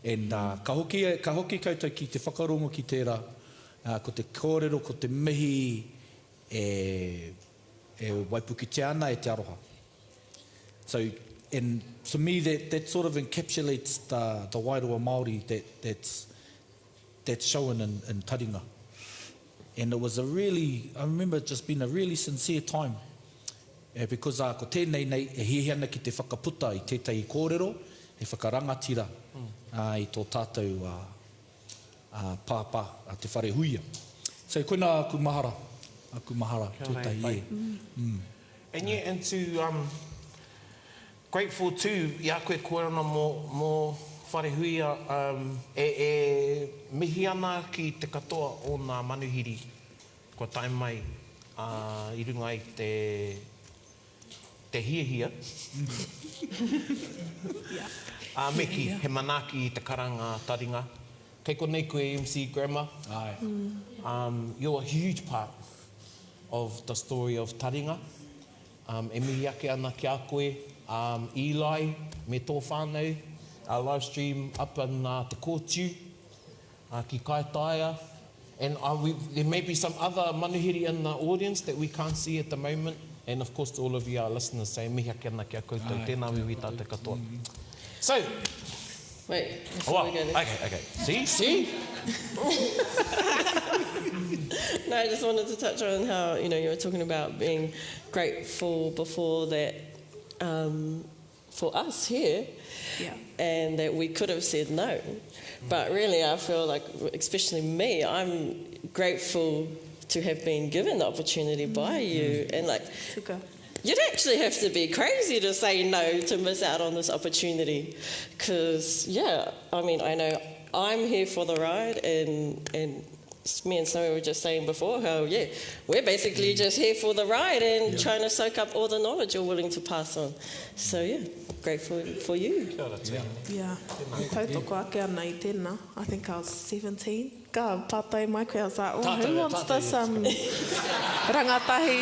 And ka hoki, ka hoki koutou ki te whakarongo ki tērā, ko te kōrero, ko te mihi e, e waipuketia ana e te aroha. So, and to me that, that sort of encapsulates the, the wairua Māori that, that's, that's shown in, in Taringa. And it was a really, I remember it just being a really sincere time. Eh, because uh, ko tēnei nei e hiahia ana ki te whakaputa i tētahi kōrero, he whakarangatira uh, i tō tātou uh, uh, pāpā, a Te Wharehuia. So koina aku mahara, aku mahara, Kia ora e tuatahi whai. e. Mm. And yeah, and to um, grateful too i a koe kōrero ana mō, mō Wharehuia, um, e, e mihi ana ki te katoa o nā manuhiri kua tae mai uh, i runga i te, te hiahia. Ā, me kī, he manaaki i te karanga taringa. Kei konei koe MC Grammar. Āe. Um, you're a huge part of the story of taringa. Um, e mihi ake ana ki a koe, um, Eli, me tō whānau, our live stream up in uh, Te Kōtiu, uh, ki Kaitaia. And uh, we, there may be some other manuhiri in the audience that we can't see at the moment. And of course to all of you, our listeners, so e mihi ake ana ki a koutou. Tēnā uiui tātou katoa. So, Wait, Oh, before well, we go there. okay, okay. See, see? No, I just wanted to touch on how, you know, you were talking about being grateful before that um, for us here. Yeah. And that we could have said no. But really, I feel like, especially me, I'm grateful to have been given the opportunity by you. And like, Tuka. you'd actually have to be crazy to say no to miss out on this opportunity. Because, yeah, I mean, I know I'm here for the ride, and, and me and Snowy were just saying before how, yeah, we're basically just here for the ride and Yeah. trying to soak up all the knowledge you're willing to pass on. So, yeah, grateful for you. Kia ora, Tina. Yeah. Tautoko ake ana i tēnā. I think I was 17. Ka pātai mai koe, I was like, oh, Tātou, who yeah, wants tātou, this yeah. um, rangatahi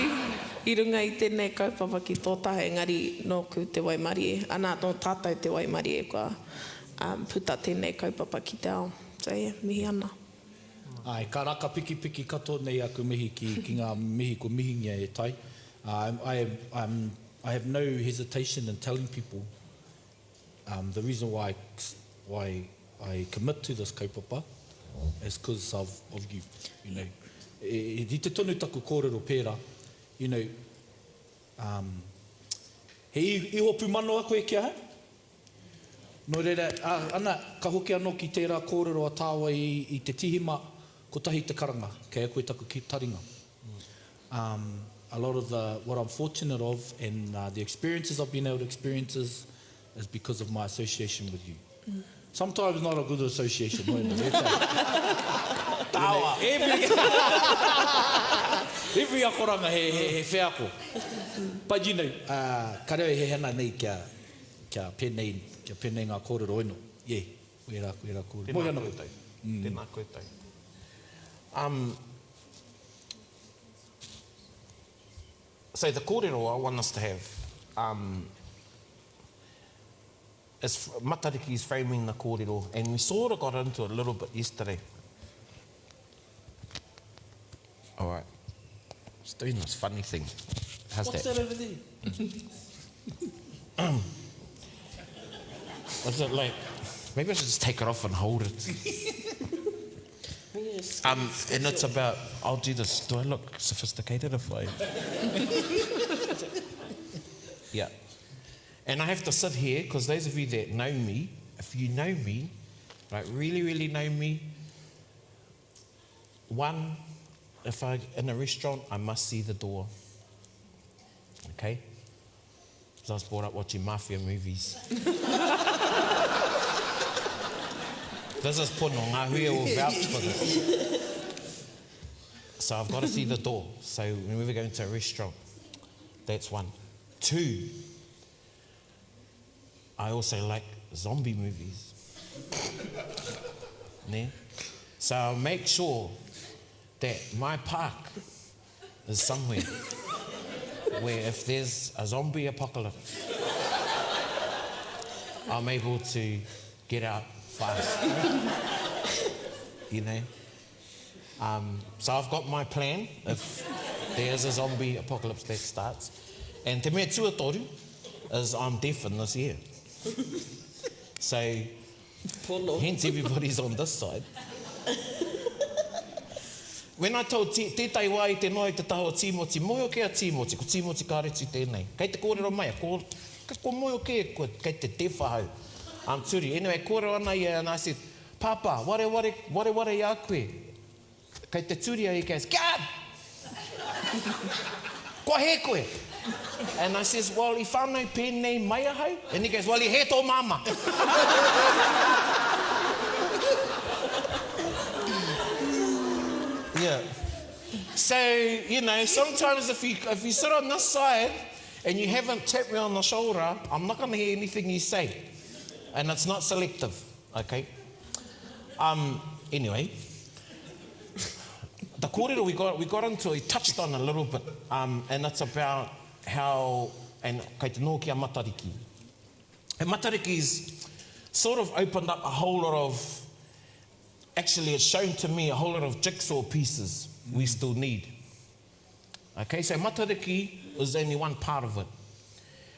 i runga i tēnei kaupapa ki tō taha, engari nōku te waimarie, ana, nō tātou te waimarie kua um, puta tēnei kaupapa ki te ao. So yeah, mihi ana. Āe, ka raka pikipiki katoa nei aku mihi ki, ki ngā mihi kua mihingia e Tai. I, I, I'm, I have no hesitation in telling people um, the reason why, why I commit to this kaupapa is because of, of you, you know. E, e rite tonu taku kōrero pērā, you know, um, he iho pūmanawa koe ki ahau? Nō reira, ā, ana, ka hoki anō ki tērā kōrero a Tāwai i, i te tīhima, kotahi te karanga, kei a koe taku ki taringa. Um, a lot of the, what I'm fortunate of and uh, the experiences I've been able to experience is, is because of my association with you. Sometimes not a good association, hoi anō, e tau. Tāwa! Every, every akoranga he, he, he wheako. But you know, uh, ka reo e hehana nei kia, Kia pēnei, kia pēnei ngā kōrero eno. Yeah, wērā, wērā kōrero. Tēnā Moe ana koutou. Tēnā koutou. Um, so the kōrero I want us to have um, is Matariki is framing the kōrero and we sort of got into it a little bit yesterday. All right. It's doing this funny thing. How's What's that? that over there? Is it like, maybe I should just take it off and hold it. Um, and it's about, I'll do this. Do I look sophisticated if I... yeah. And I have to sit here because those of you that know me, if you know me, like really, really know me, one, if I in a restaurant, I must see the door. Okay? Because I was brought up watching mafia movies. this is pono, ngā huia will vouch for this. So I've got to see the door. So when we go into a restaurant, that's one. Two, I also like zombie movies. Nē? So I'll make sure that my park is somewhere where if there's a zombie apocalypse, I'm able to get out fast. you know? Um, so I've got my plan if there is a zombie apocalypse that starts. And te mea tuatoru is I'm deaf in this ear. So Pono. hence everybody's on this side. When I told Ti, tētahi wā i te noa i te taha o Tīmoti, mōhio kē a Tīmoti, ko Tīmoti Kāretu tēnei. Kei te kōrero mai, ko, ko mōhio kē koe, kei te deaf ahau. I'm turi. Anyway, kōrero ana ia and I said, Pāpā, wareware, wareware i a koe. Kei te turi a he goes, Kia! Kua hē koe! And I says, well, i whānau pēnei mai ahau? And he goes, well, i hē tō māmā! Yeah. So, you know, sometimes if you, if you sit on this side and you haven't tapped me on the shoulder, I'm not going to hear anything you say. And it's not selective, okay? Um, anyway, the kōrero we got, we got into, we touched on a little bit, um, and it's about how, and kei te noho ki a Matariki. And Matariki's sort of opened up a whole lot of, actually it's shown to me a whole lot of jigsaw pieces we still need. Okay, so Matariki is only one part of it.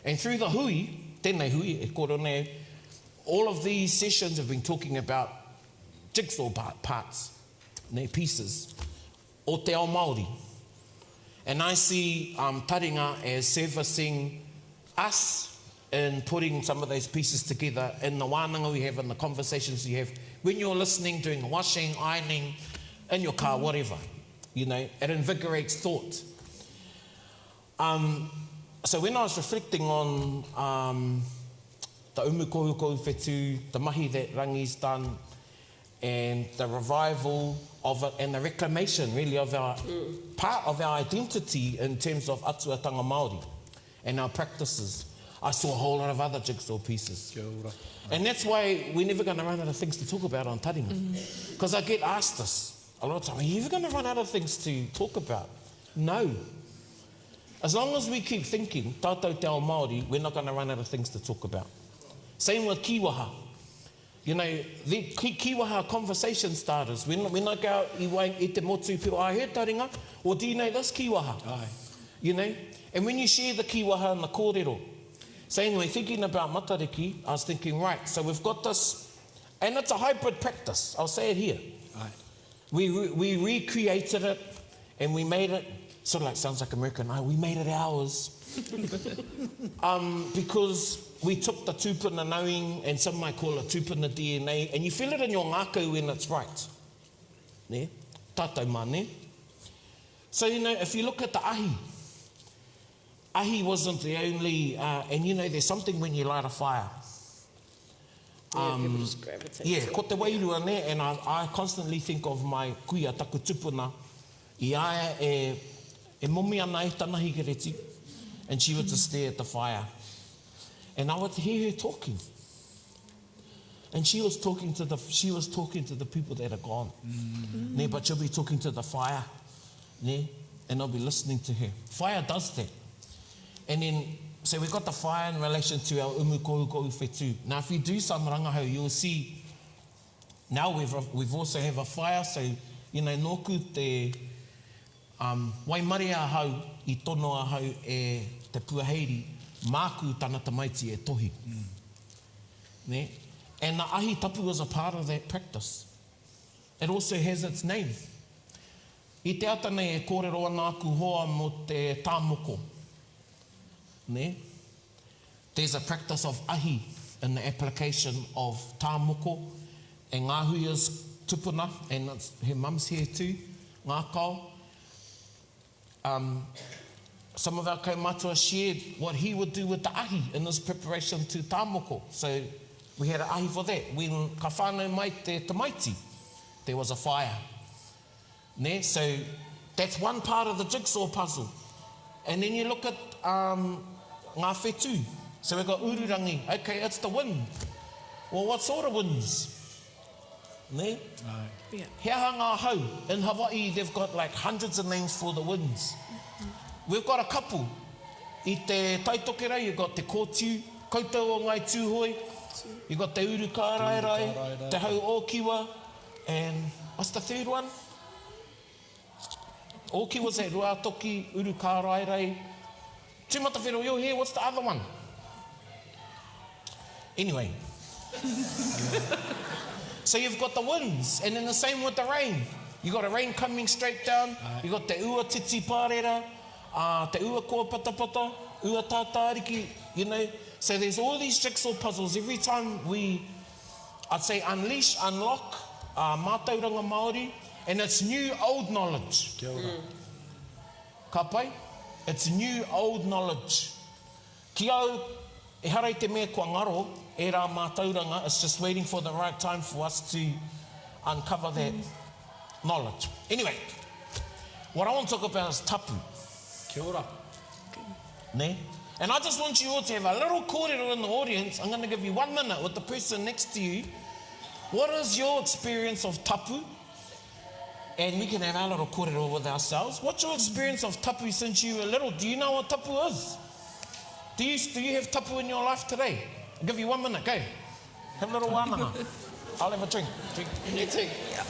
And through the hui, tēnei hui e kōrero nei, all of these sessions have been talking about jigsaw parts, nei pieces, o te ao Māori. And I see um, taringa as servicing us in putting some of those pieces together in the wānanga we have, in the conversations you have, when you're listening, doing the washing, ironing, in your car, whatever. You know, it invigorates thought. Um, so when I was reflecting on um, the umukohukohu whetū, the mahi that Rangi's done, and the revival of it, and the reclamation, really, of our mm. part of our identity in terms of atuatanga Māori and our practices. I saw a whole lot of other jigsaw pieces. And that's why we're never going to run out of things to talk about on Taringa. Because mm. I get asked this a lot of time. Are you ever going to run out of things to talk about? No. As long as we keep thinking, tātou te ao Māori, we're not going to run out of things to talk about. Same with kiwaha. You know, the ki kiwaha conversation starters. When, when I go out i, wai, i te motu, people, I heard taringa, or do you know this kiwaha? Aye. You know? And when you share the kiwaha and the kōrero, so anyway, thinking about Matariki, I was thinking, right, so we've got this, and it's a hybrid practice. I'll say it here. Aye. We, re we recreated it and we made it, sort of like sounds like American, we made it ours. um, because we took the tupuna knowing, and some might call it tupuna DNA, and you feel it in your ngākau when it's right. Ne? Tātou mā, ne? So, you know, if you look at the ahi, ahi wasn't the only, uh, and you know, there's something when you light a fire. Yeah, um, people just gravitate. Yeah, ko te wairua ne, and I, I constantly think of my kuia, taku tupuna, i a ia e, e momi ana i tana hikereti, and she would just stare at the fire. And I would hear her talking. And she was talking to the, she was talking to the people that are gone. Mm. Ne, but she'll be talking to the fire. Ne, and I'll be listening to her. Fire does that. And then, so we've got the fire in relation to our umu kohukohu whetū. Now, if you do some rangahau, you'll see now we've, we've also have a fire, so, you know, nōku te um, waimarie ahau i tono ahau e Te Puaheiri, māku tana tamaiti e tohi. Mm. Ne? And the ahi tapu was a part of that practice. It also has its name. I te ata nei e kōrero ana aku hoa mō te tāmoko. Nē? There's a practice of ahi in the application of tāmoko and Ngāhuia's tupuna, and it's, her mum's here too, Ngākao. Um, some of our kaumātua shared what he would do with the ahi in his preparation to tāmoko. So we had an ahi for that. When ka whānau mai te tamaiti, there was a fire. Nē? So that's one part of the jigsaw puzzle. And then you look at um, ngā whetū. So we've got Ururangi. Okay, it's the wind. Well, what sort of winds? Nē? Yeah. He aha ngā hau? In Hawaii, they've got like hundreds of names for the winds. We've got a couple. I te Tai Tokerau, you've got te kōtiu, koutou o Ngāi Tūhoe, you've got te uru kāraerae, te hau ōkiwa, and what's the third one? Ōkiwa's at Ruātoki, uru kāraerae. Tūmatawhero, you're here, what's the other one? Anyway. so you've got the winds, and then the same with the rain. You got a rain coming straight down, you got te ua titi pārera, uh, te ua kōpatapata, ua tātāriki, you know. So there's all these jigsaw puzzles. Every time we, I'd say, unleash, unlock uh, mātauranga Māori, and it's new old knowledge. Kia ora. Mm. Ka pai? It's new old knowledge. Ki au, ehara i te mea kua ngaro ērā mātauranga, it's just waiting for the right time for us to uncover that knowledge. Anyway, what I want to talk about is tapu. Kia ora. Nē? And I just want you all to have a little kōrero in the audience. I'm going to give you one minute with the person next to you. What is your experience of tapu? And we can have our little kōrero with ourselves. What's your experience of tapu since you were little? Do you know what tapu is? Do you, do you have tapu in your life today? I'll give you one minute, go. Have a little wānanga. I'll have a drink. Drink. You too. Yeah.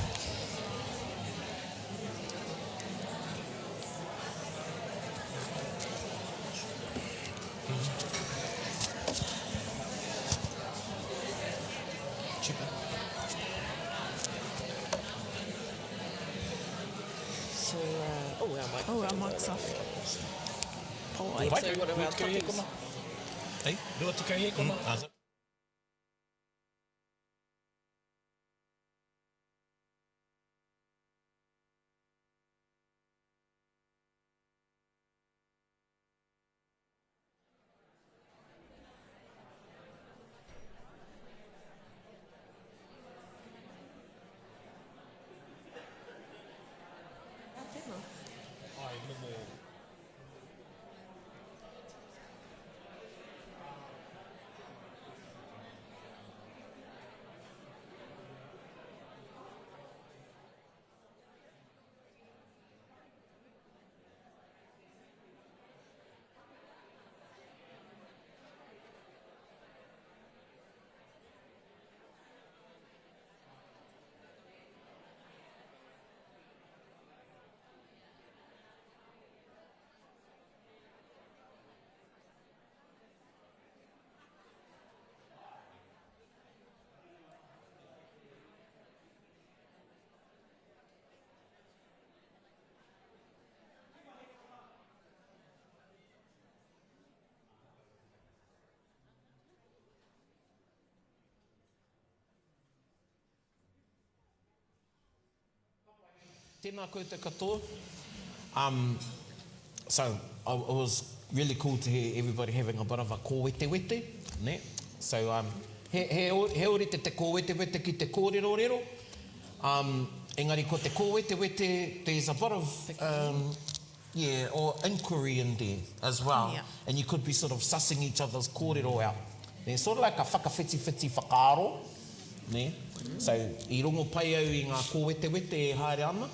So, uh, oh, our mic. Oh, our mic's off. Oh, so what are our topics? Hey? Mm. Tēnā koutou katoa. Um, so, I, it was really cool to hear everybody having a bit of a kōwetewete, ne? So, um, he, he, he ōrite te kōwetewete ki te kōrerorero, um, engari ko te kōwetewete, there's a bit of, um, yeah, or inquiry in there as well. Yeah. And you could be sort of sussing each other's kōrero out. Yeah, sort of like a whakawhitiwhiti whakaaro, nē? So, i rongo pai au i ngā kōwetewete e haere ana.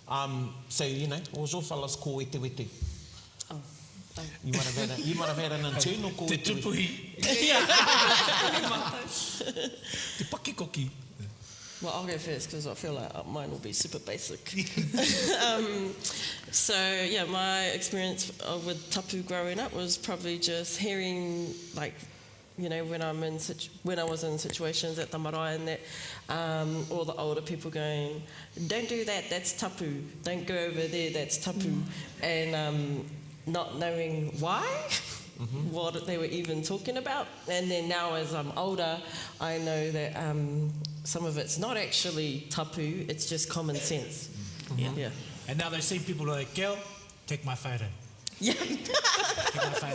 Um, so, you know, what was your fella's kōwetewete? Oh, oh. You might have had a, you might have had an internal kōwetewete. Te tupuhi. Te pakikoki. Well, I'll go first because I feel like uh, mine will be super basic. um, so, yeah, my experience uh, with tapu growing up was probably just hearing, like, you know, when I'm in situ- when I was in situations at the marae and that, um, all the older people going, "Don't do that, that's tapu. Don't go over there, that's tapu," mm. and um, not knowing why. Mm-hmm. What they were even talking about, and then now as I'm older, I know that um, some of it's not actually tapu; it's just common sense. Mm-hmm. Yeah. yeah. And now they see people like, girl, take my photo. Yeah,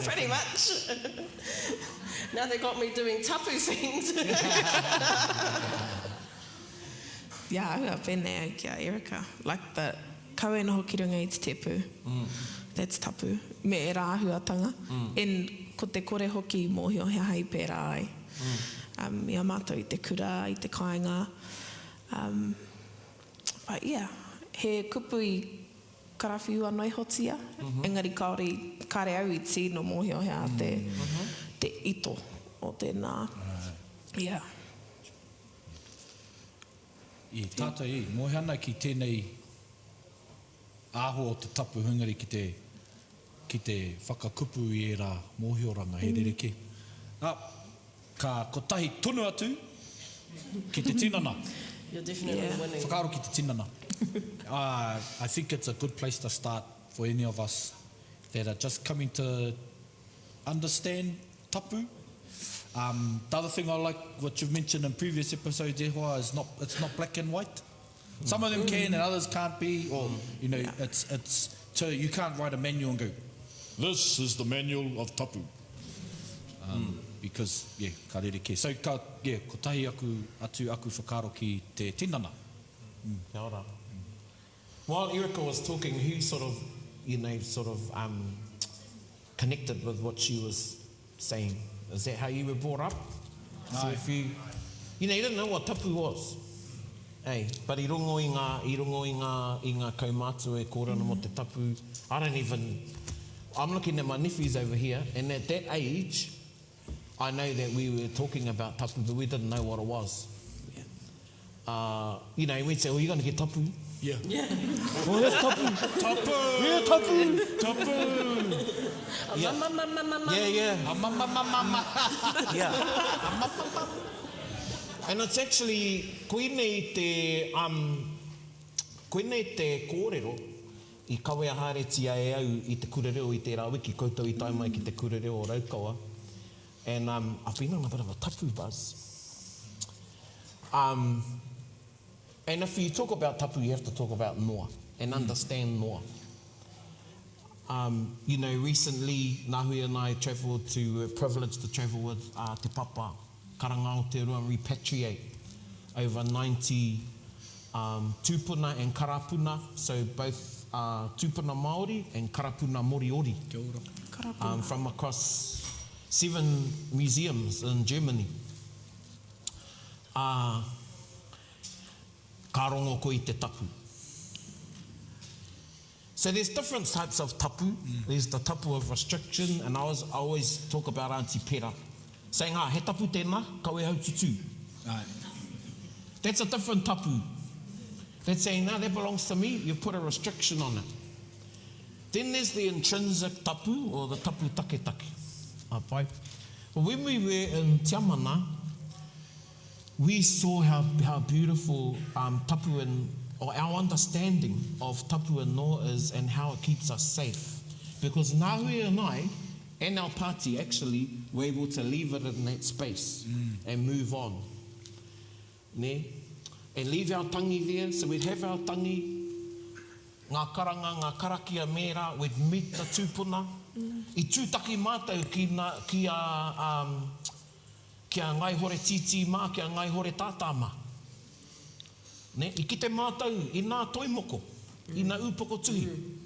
pretty much. now they got me doing tapu things. yeah, I've been there ki a Erica. Like the kaua e noho ki runga i te tepu. Mm. That's tapu. Me ērā āhuatanga. Mm. And ko te kore hoki i mōhio he aha i pērā ai. Mm. Um, i a mātou i te kura, i te kāinga. Um, but yeah, he kupu i karawhiua noihotia, mm -hmm. engari kāore, kāre au i tīno mōhio he aha te, mm -hmm. te ito o tēnā. Right. Yeah. I tātou i mōhio ana ki tēnei āhua o te tapu engari ki te, ki te whakakupu i ērā mōhioranga he rerekē. Ā, ka kotahi tonu atu ki te tinana. You're definitely winning. Whakaaro ki te tinana. Ā, I think it's a good place to start for any of us that are just coming to understand tapu. Um, the other thing I like, what you've mentioned in previous episodes, e hoa, is not, it's not black and white. Some of them can and others can't be, or, you know, it's, it's, to, you can't write a manual and go, this is the manual of tapu. Um, Because, yeah, ka rerekē. So, ka, yeah, kotahi aku, atu aku whakaaro ki te tinana. Kia ora. While Erica was talking, who sort of, you know, sort of um, connected with what she was saying? Is that how you were brought up? No. So if you, you know, you didn't know what tapu was. Hey, but i rongo i ngā, i rongo i ngā, i ngā kaumātua e kōrero mō te tapu. I don't even, I'm looking at my nephews over here, and at that age, I know that we were talking about tapu, but we didn't know what it was. Yeah. Uh, you know, we'd say, well, you're going to get tapu. Yeah. Yeah. Oh, that's tapu. Tapu! Yeah, tapu! Tapu! Yeah. Yeah, yeah. Yeah. And it's actually, koinei te, um, koinei te kōrero i kawea haeretia e au i te kura reo i tērā wiki, koutou i tae mai ki te kura reo o Raukawa, and um, I've been on a bit of a tapu buzz. Um, and if you talk about tapu, you have to talk about noa and understand noa. Um, you know, recently, Nahui and I travelled to, were privileged to travel with uh, Te Papa Karanga Aotearoa and repatriate over 90 um, tūpuna and karapuna, so both uh, tūpuna Māori and karapuna Moriori. Kia ora. Um, from across seven museums in Germany. Ā, ka rongo koe i te tapu. So there's different types of tapu. Mm. There's the tapu of restriction, and I, was, I always talk about Auntie Pera, saying, ah, he tapu tēnā, kau e haututū. Aye. That's a different tapu. That's saying, no, that belongs to me, you've put a restriction on it. Then there's the intrinsic tapu, or the tapu taketake. A pai. But when we were in Tiamana, we saw how, how beautiful um, tapu and, or our understanding of tapu and noa is and how it keeps us safe. Because Nahui and I, and our party actually, were able to leave it in that space mm. and move on. Ne? And leave our tangi there, so we'd have our tangi, ngā karanga, ngā karakia mērā, we'd meet the tūpuna. Mm. I tūtaki mātou ki, na, ki a, um, ki a Ngāi Hore Tītī mā, ki a Ngāi Hore Tātā mā. Ne? I kite mātou i nā toi moko, mm. i nā ūpoko tuhi. Mm.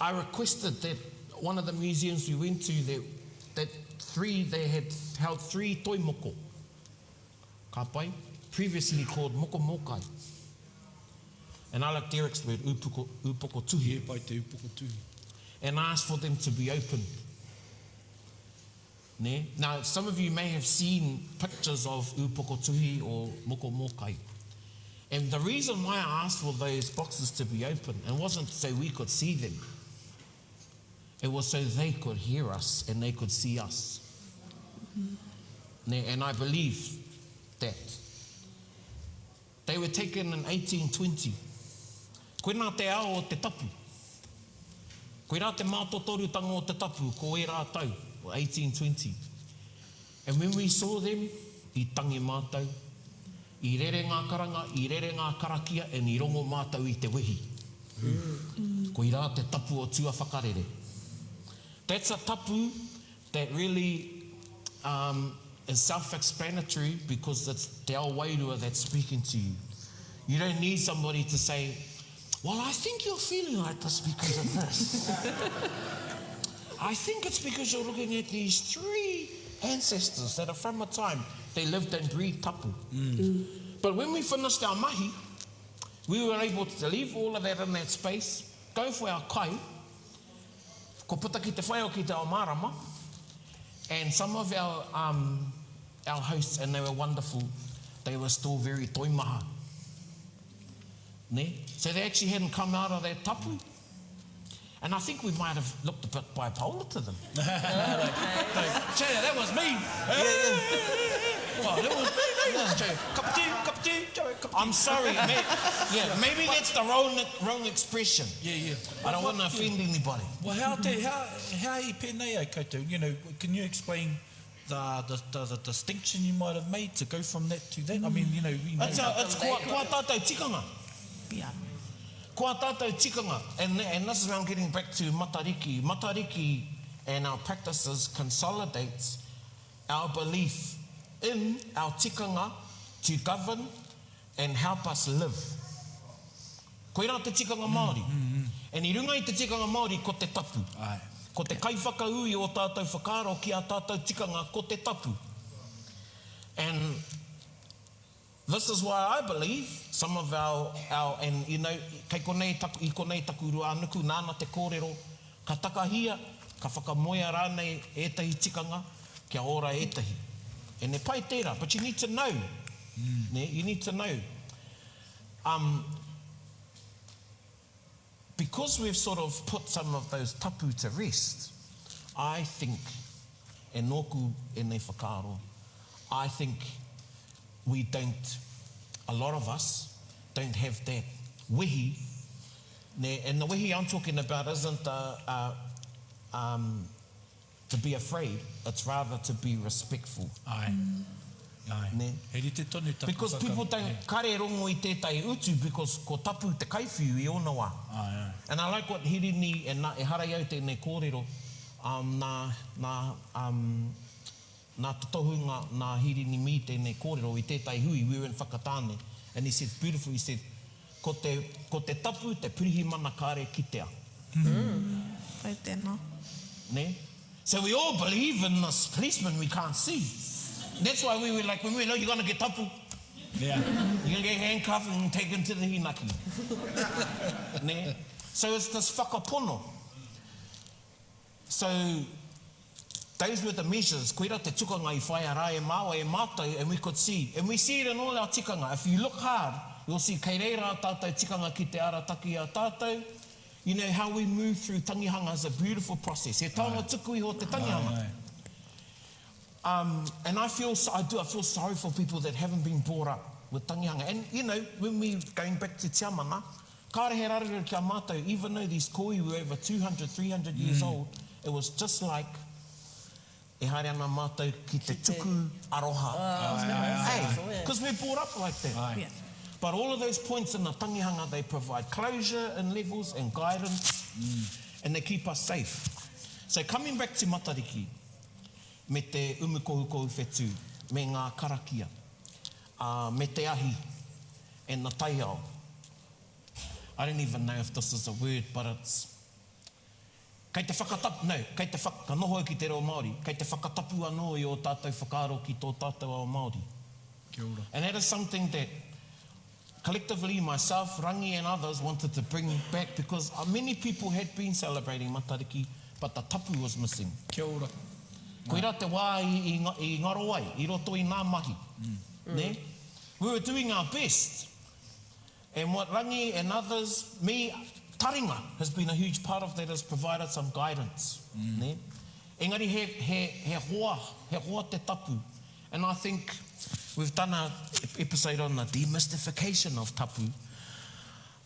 I requested that one of the museums we went to, that, that three, they had held three toi moko. Ka pai, previously called moko mōkai. And I like Derek's word, upoko, upoko tuhi. He pai te upoko tuhi. And I asked for them to be opened. Ne? Now, some of you may have seen pictures of upoko tuhi or moko mōkai. And the reason why I asked for those boxes to be open, it wasn't so we could see them. It was so they could hear us and they could see us. Mm -hmm. And I believe that. They were taken in 1820. Koinā te ao o te tapu. Koirā te mātotorutanga o te tapu, ko ērā tau, 1820. And when we saw them, i tangi mātou, i rere ngā karanga, i rere ngā karakia, and i rongo mātou i te wehi. Mm. Koirā te tapu o tuawhakarere. That's a tapu that really um, is self-explanatory because it's te ao wairua that's speaking to you. You don't need somebody to say, well, I think you're feeling like this because of this. I think it's because you're looking at these three. ancestors that are from a time they lived and breathed tapu. But when we finished our mahi, we were able to leave all of that in that space, go for our kai, ko puta ki te whai o ki te ao mārama, and some of our, um, our hosts, and they were wonderful, they were still very toimaha. Ne? So they actually hadn't come out of that tapu. And I think we might have looked a bit bipolar to them. like, Chaya, that was me. Yeah, yeah. Well, that was me, mate. Cup of tea, cup of tea, cup of tea. I'm sorry, mate. Yeah, maybe that's the wrong, wrong expression. Yeah, yeah. I don't want to offend anybody. Well, how te, how, how i pēnei ai koutou? You know, can you explain the, the, the, the distinction you might have made to go from that to that? I mean, you know, we know. It's, a, it's kua, kua tātou tikanga. Yeah. Ko ā tātou tikanga, and, and this is where I'm getting back to Matariki, Matariki and our practices consolidates our belief in our tikanga to govern and help us live. Koirā te tikanga Māori. And i runga i te tikanga Māori ko te tapu. Ko te kaiwhakaū i ō tātou whakaaro ki ā tātou tikanga ko te tapu. And This is why I believe some of our, our and you know, kei konei taku, i konei taku ruānuku, nāna te kōrero, ka takahia, ka whakamoea rānei ētahi tikanga kia ora ētahi. And e pai tērā, but you need to know, nē, you need to know. Um, because we've sort of put some of those tapu to rest, I think, e nōku ēnei whakaaro, I think we don't, a lot of us, don't have that wehi, nē, and the wehi I'm talking about isn't the, uh, um, to be afraid, it's rather to be respectful. Ae. Ae. Nē? He rite tonu taku Because whaka- people don't, yeah. kare rongo i tētahi utu because ko tapu te kaiwhiu i ōna wā. Ae, ae. And I like what Hirini, and nā, ehara i au tēnei kōrero, um, nā, nā, um, nā te tohunga, nā Hirini Mee tēnei kōrero i tētahi hui, we were in Whakatāne, and he said beautifully, he said, ko te, ko te tapu te pirihimana kare kitea. Pai tēnā. Nē? So we all believe in this policeman we can't see. That's why we were like, when we were, you're going to get tapu. Yeah. You're going to get handcuffed and taken to the hinaki. Nē? So it's this whakapono. So, those were the measures, koira te tukanga i whaia rā e māua, e mātou, and we could see. And we see it in all our tikanga. If you look hard, you'll see kei reira ā tātou tikanga ki te arataki i a tātou. You know, how we move through tangihanga is a beautiful process. He taonga tuku iho te tangihanga. Um, and I feel, I do, I feel sorry for people that haven't been brought up with tangihanga. And, you know, when we, going back to Tiamana, Kāre he raruraru ki a mātou, even though these kōiwi were over 200, 300 years old, it was just like e haere ana mātou ki te tuku aroha. Hey, because we're brought up like that. But all of those points in the tangihanga, they provide closure in levels and guidance, and they keep us safe. So coming back to Matariki, me te umukohukohu whetū, me ngā karakia, ā, me te ahi, and the taiao. I don't even know if this is a word, but it's Kei te whakatapu, no, kei te whaka, ka noho au ki te reo Māori, kei te whakatapu anō i ō tātou whakaaro ki tō tātou ao Māori. Kia ora. And that is something that collectively myself, Rangi and others wanted to bring back because uh, many people had been celebrating Matariki, but the tapu was missing. Kia ora. Koirā te wā i, i, i ngaro ai, i roto i ngā mahi. Mm. Nē? We were doing our best. And what Rangi and others, me, taringa has been a huge part of that, has provided some guidance. Mm. Nē? Engari he, he, he hoa, he hoa te tapu. And I think we've done an episode on the demystification of tapu.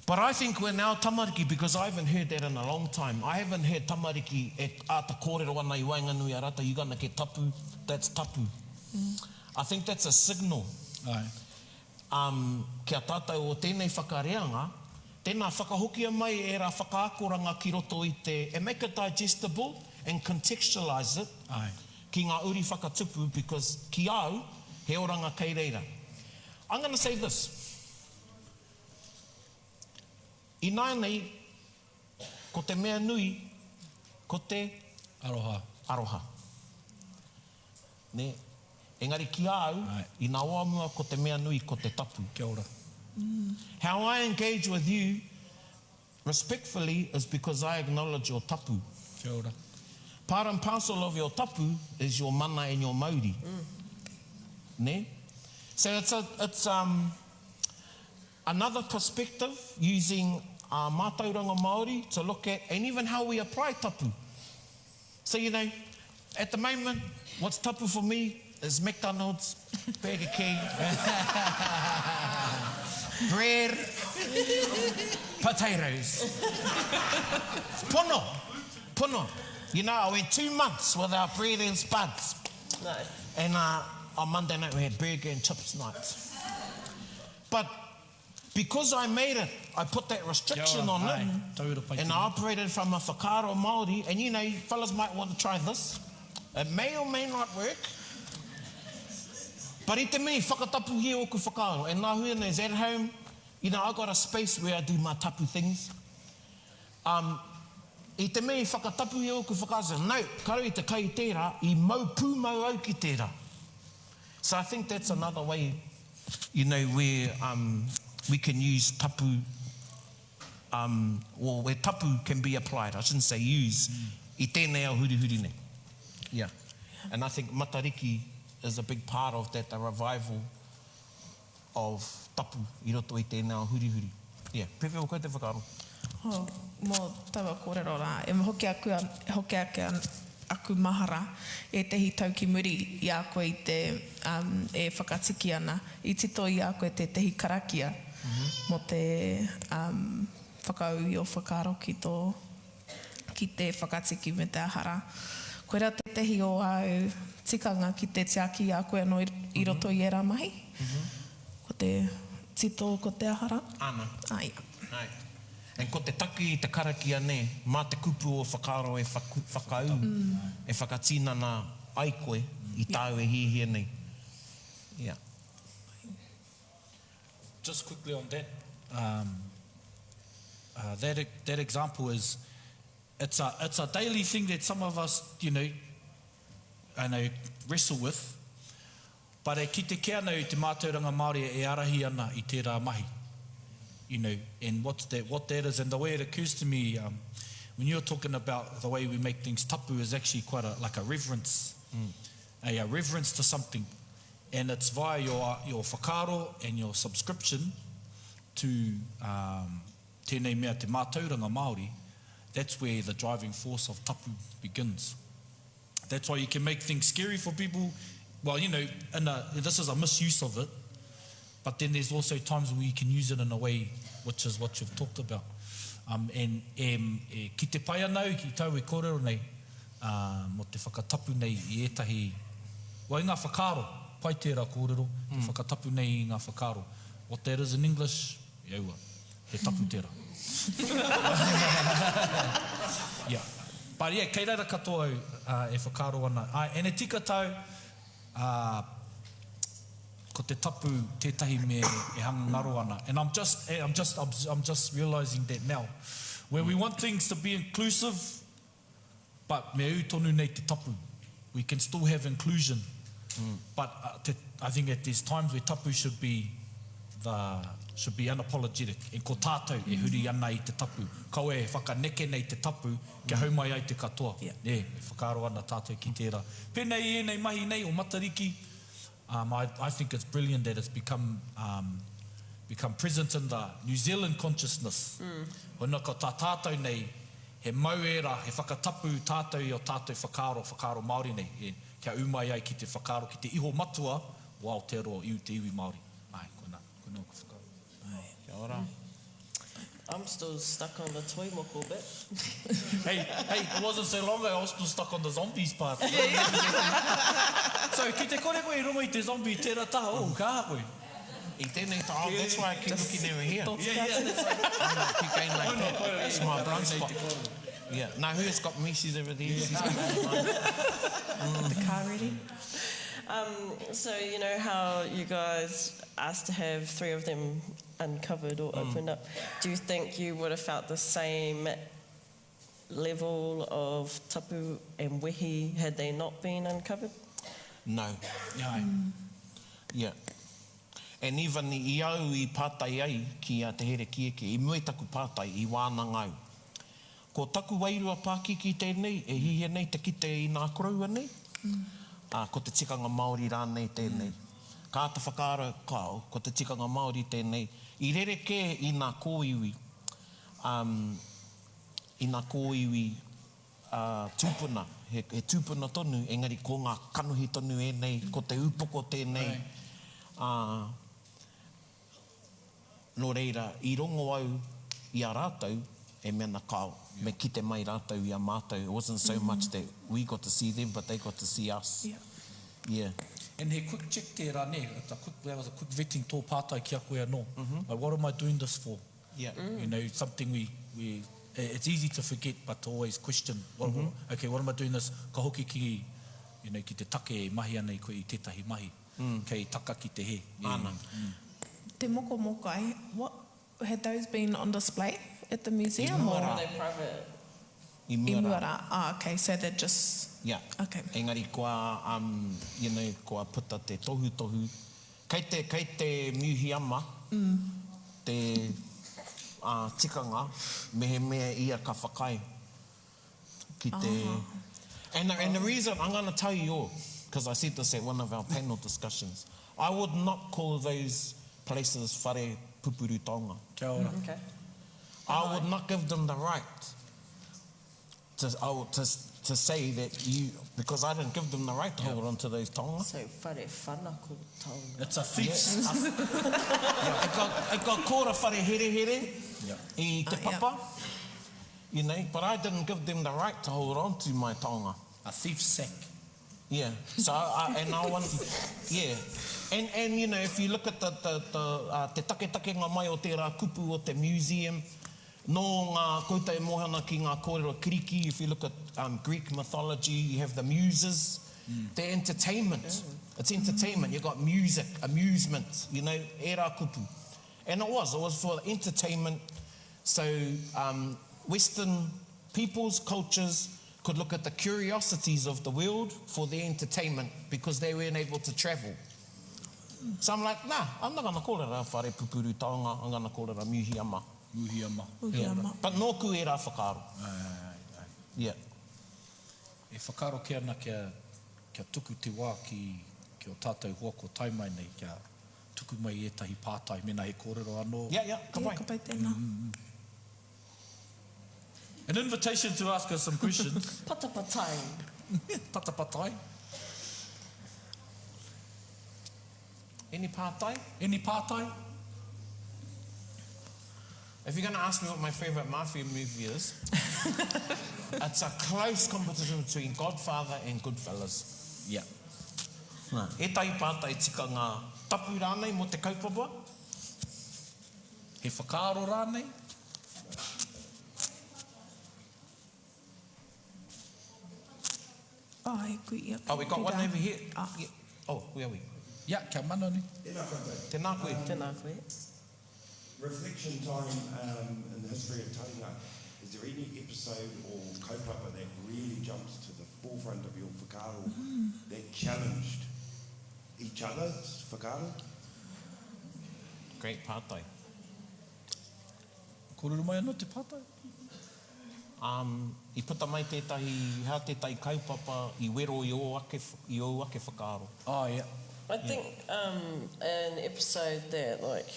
But I think we're now tamariki, because I haven't heard that in a long time. I haven't heard tamariki e āta kōrero ana i waenganui a rata, you're gonna get tapu, that's tapu. Mm. I think that's a signal. Aye. Um, ki a tātou o tēnei whakareanga, tēnā whakahokia mai ērā whakaakoranga ki roto i te, and make it digestible and contextualise it Aye. ki ngā uri whakatupu because ki au, he oranga kei reira. I'm going to say this. Ināianei, ko te mea nui, ko te Aroha. Aroha. Nē? Engari ki a au, i nā wā mua ko te mea nui ko te tapu. Kia ora. How I engage with you respectfully is because I acknowledge your tapu. Kia ora. Part and parcel of your tapu is your mana and your mauri. Nē? So it's a, it's um, another perspective using our mātauranga Māori to look at, and even how we apply tapu. So, you know, at the moment, what's tapu for me is McDonald's, Burger King, bread, potatoes. Pono, pono. You know, I went two months without bread and spuds. Nice. And uh, on Monday night we had burger and chips night. But because I made it, I put that restriction on it. And I operated from a whakaaro Māori. And you know, fellas might want to try this. It may or may not work. But i te mea i whakatapuhia ōku whakaaro, and nā hui is at home, you know, I got a space where I do my tapu things. Um, i te mea i whakatapuhia ōku whakaaro, no, kāore i te kai i tērā, i mau pūmau au ki tērā. So I think that's another way, you know, where um, we can use tapu, um, or where tapu can be applied. I shouldn't say use, mm. i tēnei ao hurihuri nei. Yeah. And I think Matariki is a big part of that, the revival of tapu i roto i tēnei ao hurihuri. Yeah. Pēwhea o koe te whakaaro? Oh, mō taua kōrero rā, e hoki aku, hoki ake aku mahara ētehi tau ki muri i a koe i te, um, e whakatiki ana, i tito i a koe tētehi karakia mō te, um, whakaū i ō whakaaro ki tō, ki te whakatiki me te aha rā. Koirā tētehi o āu tikanga ki te tiaki i a koe anō i roto i ērā mahi? Ko te tito, ko te aha rā? Āna. Āe. Āe. And ko te taki i te karakia nē, mā te kupu o whakaaro e whakaū, e whakatinana ai koe i tāu e hiahia nei. Yeah. Just quickly on that, um, uh, that, that example is, it's a, it's a daily thing that some of us, you know, I know, wrestle with, but e kite kē ana i te mātauranga Māori e ārahi ana i tērā mahi. You know, and what's that, what that is, and the way it occurs to me, um, when you're talking about the way we make things tapu is actually quite a, like a reverence, mm. a, a reverence to something. And it's via your, your whakaaro and your subscription to um, tēnei mea te mātauranga Māori, that's where the driving force of tapu begins. That's why you can make things scary for people. Well, you know, in a, this is a misuse of it, but then there's also times where you can use it in a way which is what you've talked about. Um, and e, e, ki te pai ana au ki tau e kōrero nei, uh, mo te whakatapu nei i ētahi, well, i ngā whakaaro, pai tērā kōrero, te mm. whakatapu nei i ngā whakaaro. What that is in English, e aua, he tapu tērā. yeah. But yeah, kei reira katoa au uh, e whakaaro ana. Uh, and e tika tau, uh, ko te tapu tētahi me e hanga ngaro ana. And I'm just, eh, I'm just, I'm just realising that now. Where we want things to be inclusive, but me ū tonu nei te tapu. We can still have inclusion. Mm. But uh, te, I think that there's times where tapu should be the should be unapologetic. And ko tātou e huri ana i te tapu. Kaua e whakaneke nei te tapu kia hau mai ai te katoa. Yeah. Nē, e whakaaro ana tātou ki tērā. Pēnei i ēnei mahi nei o Matariki, um, I, I think it's brilliant that it's become, um, become present in the New Zealand consciousness. Mm. Hona ko tā tātou nei, he mau ērā, he whakatapu tātou i o tātou whakaaro, whakaaro Māori nei, e, kia ū mai ai ki te whakaaro, ki te iho matua o Aotearoa, i te iwi Māori. Ai, koinā, koinā oku whakaaro. Ai. Kia ora. I'm still stuck on the toi moko bit. Hey, hey, it wasn't so long ago I was still stuck on the zombies part. So, ki te kore koe i rongo i te zombie i tērā taha, oh, ka aha koe? I tēnei taha, oh, that's why I keep looking over here. Yeah, yeah, that's right. I'm like, keep going like that. That's my blind spot. Yeah, no, who's got me? She's over there. She's got mine. Get the car ready. Um, so you know how you guys asked to have three of them uncovered or mm. opened up. Do you think you would have felt the same level of tapu and wehi had they not been uncovered? No. Ae. Yeah. And even i au i pātai ai ki a Te Herekieke, i mua i taku pātai, i wānanga au. Ko taku wairua pākiki tēnei e hihia nei te kite i nā koroua nei, ā, ko te tikanga Māori rānei tēnei. Ka āta whakaaro, kāo, ko te tikanga Māori tēnei, i rerekē i nā kōiwi, um, i nā kōiwi, ā, tūpuna, he, he tūpuna tonu, engari ko ngā kanohi tonu ēnei, ko te upoko tēnei, ā, Nō reira, i rongo au i a rātou e mea ana kāo, me kite mai rātou i a mātou, it wasn't so much that we got to see them but they got to see us. Yeah. And he quick check tērā, nē, it's a quick, that was a quick vetting tō pātai ki a koe anō. Like what am I doing this for? Yeah. You know, something we, we, it's easy to forget but to always question, what, okay, what am I doing this, ka hoki ki, you know, ki te take e mahi ana i koe i tētahi mahi. Kei taka ki te he. Ana. Te moko mokai, what, had those been on display at the museum I mua or? rā. Were they private? I mua I mua rā. rā, ah, okay, so they'd just. Yeah. Okay. Engari kua, um, you know, kua puta te tohutohu. Kei te, kei te miuhiama te, ah, tikanga mehemea ia ka whakaae. Ki te, and the, and the reason, I'm gonna tell you all, because I said this at one of our panel discussions, I would not call those places whare pupuru taonga. Kia ora. Okay. I would not give them the right to, oh, to, to say that you, because I didn't give them the right to hold on to those taonga. So whare whanako taonga. It's a thief's. Yeah. It got, it got called a whare herehere Yeah. i Te Ah, yeah. Papa. You know, but I didn't give them the right to hold on to my taonga. A thief's sack. Yeah. So I, and I want, yeah. And, and you know, if you look at the, the, the, uh, te taketakenga mai o tērā kupu o te museum, nō ngā koutou e moe ana ki ngā kōrero Kiriki, if you look at um, Greek mythology, you have the muses, mm. the entertainment. Mm. It's entertainment. You've got music, amusement, you know, ērā kupu. And it was, it was for entertainment. So um, Western peoples, cultures could look at the curiosities of the world for their entertainment because they weren't able to travel. So I'm like, nah, I'm not going to call it a whare pupuru taonga, I'm going to call it a muhiama. Muhiama. Yeah. But nōku e rā whakaaro. Ai, ai, ai. Yeah. E whakaaro kē ana kia, kia tuku te wā ki, ki o tātou hoa ko tae mai nei, kia tuku mai i ētahi pātai, mēnā he kōrero anō. Yeah, yeah, ka pai. Yeah, ka pai tēnā. An invitation to ask us some questions. Patapatai. Patapatai. Any pātai? Any pātai? If you're going to ask me what my favourite mafia movie is, it's a close competition between Godfather and Goodfellas. Yeah. Nā, ētahi pātai tikanga tapu rānei mō te kaupapa? He whakaaro rānei? Oh, he kuia. Oh, we got one over here. Ah. Yeah. Oh, where are we? Yeah, kia mana ni. Tēnā koutou. Tēnā koe. Tēnā koe. Reflection time um, in the history of Taringa. Is there any episode or kaupapa that really jumps to the forefront of your whakaaro mm. that challenged each other's whakaaro? Great pātai. Kōrero mai anō te pātai. Um, i puta mai tētahi, he aha tētahi kaupapa i wero i ō ake, i ōu ake whakaaro? Oh, yeah. I think um, an episode that like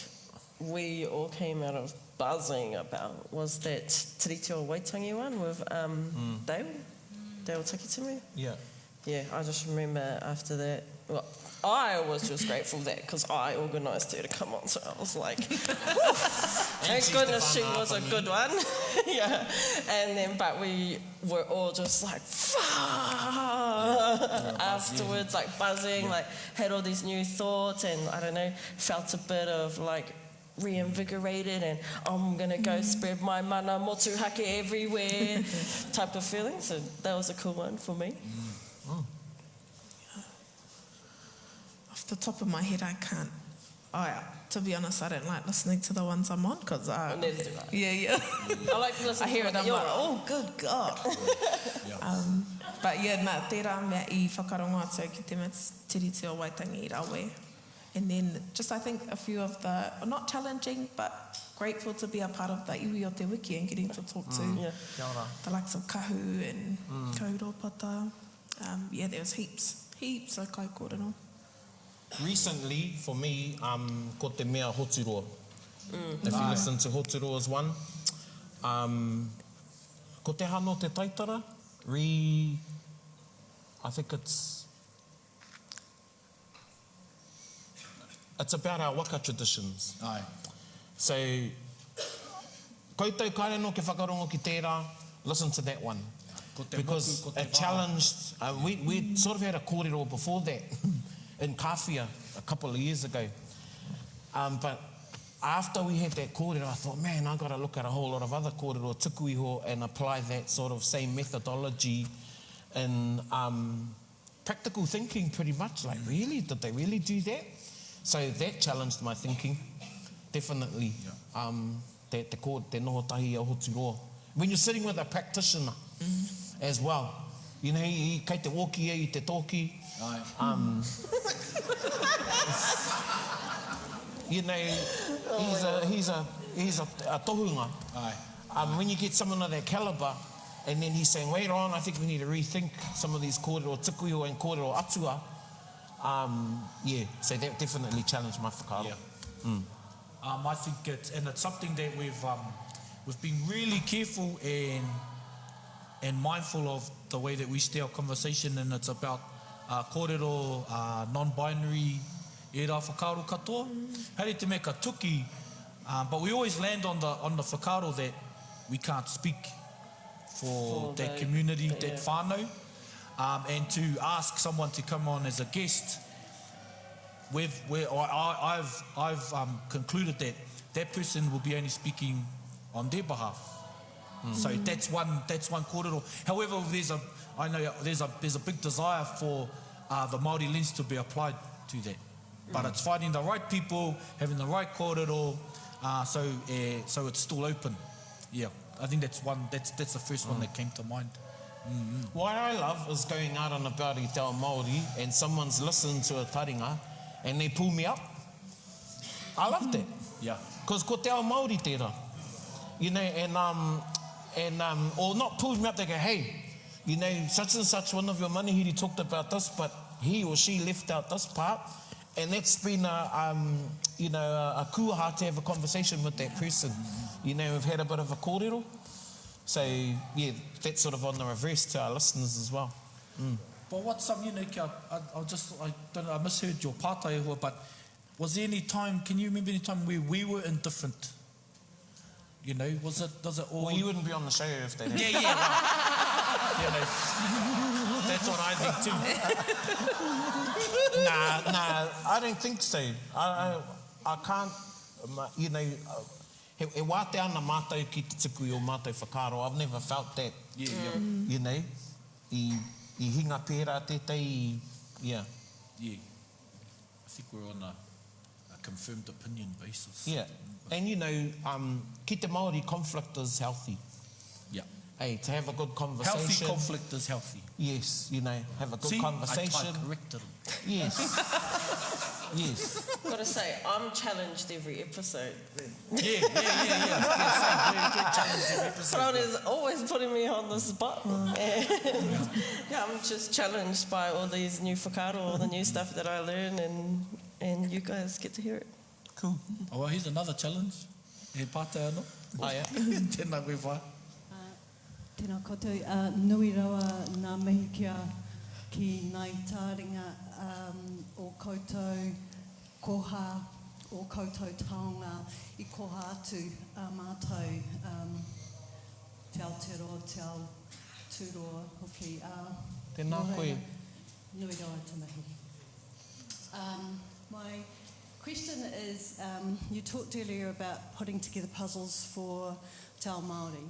we all came out of buzzing about was that Tiriti o Waitangi one with um, mm. Dale, Dale Takitimu. Yeah. Yeah, I just remember after that, well, I was just grateful that because I organised her to come on, so I was like, thank goodness she was a good one. yeah, and then but we were all just like, afterwards, like buzzing, yeah. like had all these new thoughts, and I don't know, felt a bit of like reinvigorated and I'm gonna go mm. spread my mana motuhake everywhere type of feeling. So that was a cool one for me. Mm. Mm. Off the top of my head, I can't. I, to be honest, I don't like listening to the ones I'm on because I. Oh, neither do I. Yeah, yeah. I like to listen I hear to it, I'm you're like, on. oh, good God. Um, but yeah, nā, tērā mea i whakarongo atu au ki te mea Tiriti o Waitangi i rawe. And then just I think a few of the, not challenging, but grateful to be a part of the iwi o te wiki and getting to talk to Mm. Yeah. Kia ora. the likes of Kahu and Mm. Kahu Ropata. Um, yeah, there was heaps, heaps of kaikōrero. Recently, for me, um, ko te mea Hoturoa. Mm. If you Aye. listen to Hoturoa's one, um, ko te hano te taitara, re, I think it's, it's about our waka traditions. Aye. So, koutou kāre anō kia whakarongo ki tērā, listen to that one. Ko te Because moku, ko te it challenged, uh, we, we sort of had a kōrero before that in Kāwhia a couple of years ago. Um, but after we had that kōrero, I thought, man, I got to look at a whole lot of other kōrero tuku iho and apply that sort of same methodology in um, practical thinking pretty much. Like, really? Did they really do that? So that challenged my thinking, definitely. Yeah. Um, te, te, ko, te noho tahi a Hoturoa. When you're sitting with a practitioner mm. as well, you know, he, kei te wōki e i te tōki. Um, you know, oh he's a, he's a, he's a, a tohunga. Aye. Um, when you get someone of that caliber, and then he's saying, wait on, I think we need to rethink some of these kōrero tukuiho and kōrero atua. Um, yeah, so that definitely challenged my whakaaro. Yeah. Mm. Um, I think it's, and it's something that we've, um, we've been really careful and, and mindful of the way that we steer our conversation, and it's about uh, kōrero, uh, non-binary, ērā whakaaro katoa. Haere te mea ka tuki, um, but we always land on the, on the whakaaro that we can't speak for, for that the, community, that yeah. whānau. Um, and to ask someone to come on as a guest, we've, we're, I, I've, I've um, concluded that that person will be only speaking on their behalf. Mm. So that's one, that's one kōrero. However, there's a, I know there's a, there's a big desire for uh, the Māori lens to be applied to that. But mm. it's finding the right people, having the right kōrero, uh, so, uh, so it's still open. Yeah, I think that's one, that's, that's the first mm. one that came to mind. Mm. What I love is going out on a about i te ao Māori and someone's listened to a taringa and they pull me up. I love that. Yeah. Because ko te ao Māori tērā. You know, and, um, and um, or not pulled me up, they go, hey, you know, such and such one of your manihiri talked about this, but he or she left out this part. And that's been a, um, you know, a, a kuaha to have a conversation with that person. You know, we've had a bit of a kōrero. So, yeah, that's sort of on the reverse to our listeners as well. Mm. But what's some, you know, I, I just, I don't know, I misheard your pātai, but was there any time, can you remember any time where we were indifferent? You know, was it, does it all... Well, you wouldn't be on the show if that happened. Yeah, yeah. Well, you know, that's what I think too. nah, nah, I don't think so. I, I, I can't, you know, he, e wātea ana mātou ki te tuku i o mātou whakaaro. I've never felt that, yeah, yeah. Mm. you know, i, i hinga pērā tētahi, yeah. Yeah. I think we're on a, a confirmed opinion basis. Yeah. And you know, um, ki te Māori, conflict is healthy. Yeah. Hey, to have a good conversation. Healthy conflict is healthy. Yes, you know, have a good See, conversation. I corrected him. Yes. yes. Gotta say, I'm challenged every episode. Yeah, yeah, yeah, yeah. yeah same. Yeah, challenged every episode. Fran is always putting me on the spot. And yeah, I'm just challenged by all these new whakaaro, all the new stuff that I learn, and, and you guys get to hear it. Cool. Oh, well, here's another challenge. He pātai anō. Oh, yeah. Tēnā koe whaea. Tēnā koutou. Uh, nui rawa ngā mihi kia ki Ngāi Tāringa um, o koutou koha, o koutou taonga i koha atu a mātou um, te Aotearoa, te Ao Tūroa hoki. Uh, Tēnā koe. Nui rawa te mihi. Um, my question is, um, you talked earlier about putting together puzzles for Te Ao Māori.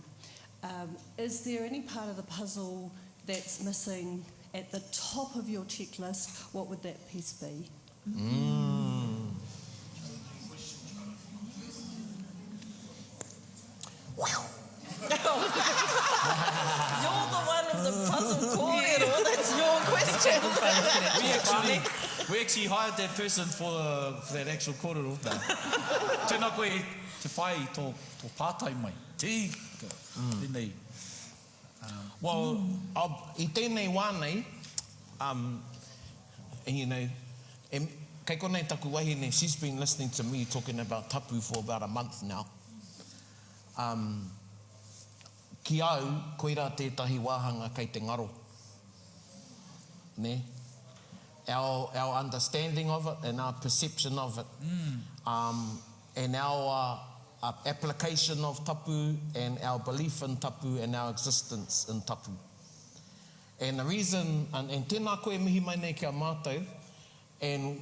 Um, is there any part of the puzzle that's missing at the top of your checklist? What would that piece be? Mm. We actually, we actually hired that person for, the, for that actual kōrero. Nā. Tēnā koe te whai i tō, tō pātai mai. Tika. Tēnei. Um, well, mm. i tēnei wā nei, um, and you know, e, kei konei taku wahine, she's been listening to me talking about tapu for about a month now. Um, ki au, koirā tētahi wāhanga kei te ngaro. Nē? Our, our understanding of it and our perception of it. Mm. Um, and our uh, application of tapu and our belief in tapu and our existence in tapu. And the reason, and, and tēnā koe mihi mai nei ki a mātou, and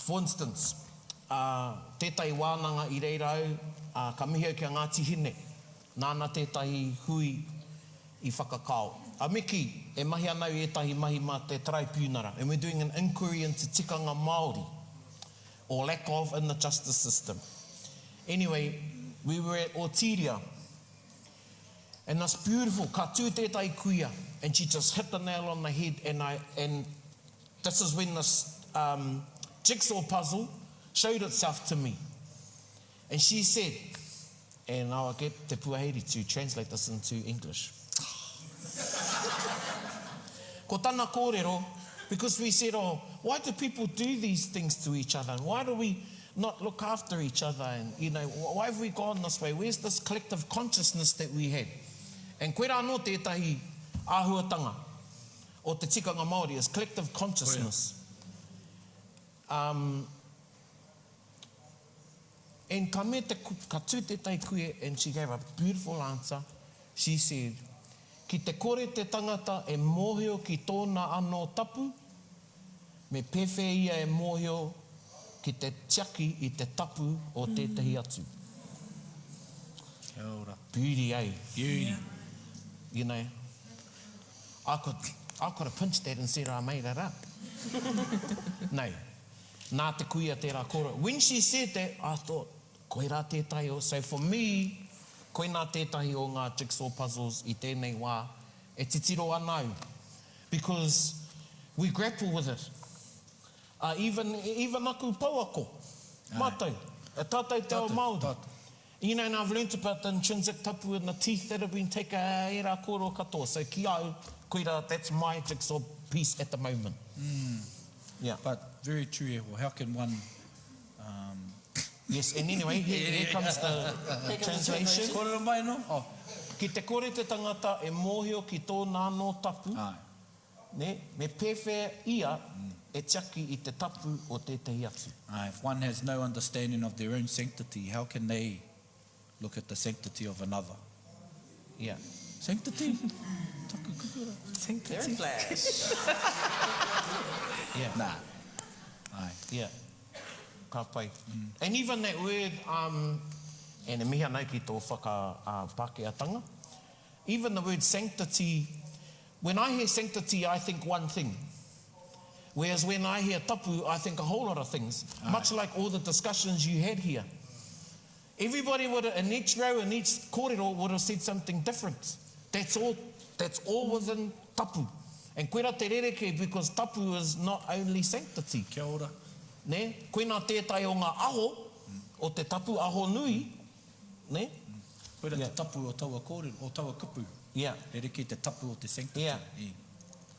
For instance, ā, tētahi wānanga i reira au, ā, ka mihi au ki a Ngāti Hine, nāna tētahi hui i whakakao. A me kī, e mahi ana au i ētahi mahi mā te Taraipiunara, and we're doing an inquiry into tikanga Māori, or lack of, in the justice system. Anyway, we were at Otiria, and that's beautiful, ka tū tētahi kuia, and she just hit the nail on the head, and I, and This is when this um, jigsaw puzzle showed itself to me. And she said, and I'll get Te Puaheiri to translate this into English. Ko tana kōrero, because we said, oh, why do people do these things to each other? And why do we not look after each other? And, you know, why have we gone this way? Where's this collective consciousness that we had? And koirā anō tētahi āhuatanga. O te tikanga Māori is collective consciousness. Um, and ka mea te, ka tū tētahi kuia and she gave a beautiful answer. She said, ki te kore te tangata e mōhio ki tōna anō tapu, me pēwhea ia e mōhio ki te tiaki i te tapu o tētahi atu. Kia ora. Beauty, eh? Beauty. You know, I could, I could have pinched that and said I made it up. no. Nā te kuia tērā kōrero. When she said that, I thought, koirā tētahi o, so for me, koinā tētahi o ngā jigsaw puzzles i tēnei wā e titiro ana au. Because we grapple with it. Uh, even, even aku pouako, mātou, tātou te ao Māori. You know, and I've learnt about the intrinsic tapu and the teeth that have been taken, ērā kōrero katoa. So ki au, koirā, that's my jigsaw piece at the moment. Mm. Yeah. But very true e hoa, how can one... Um... Yes, and anyway, here, here comes the translation. Kōrero mai anō? Oh. Ki te kore te tangata e mōhio ki tōna anō tapu, Āe. Nē, me pēwhea ia e tiaki i te tapu o tētahi atu? If one has no understanding of their own sanctity, how can they look at the sanctity of another? Yeah. Sanctity? Taku kukura. Sanctity. Flash. yeah. Nah. Aye. Yeah. Ka pai. And even that word, um, and e mihi ana au ki tō whaka, uh, Pākehātanga, even the word sanctity, When I hear sanctity, I think one thing. Whereas when I hear tapu, I think a whole lot of things. Aye. Much like all the discussions you had here. Everybody would have, in each row, in each kōrero, would have said something different. That's all, that's all within tapu. And koira te rerekē, because tapu is not only sanctity. Kia ora. Nē? Koina tētahi o ngā aho o te tapu, aho nui, nē? Koira te tapu o taua kōrero, o taua kupu. Yeah. Rerekē te tapu o te sanctity. Yeah.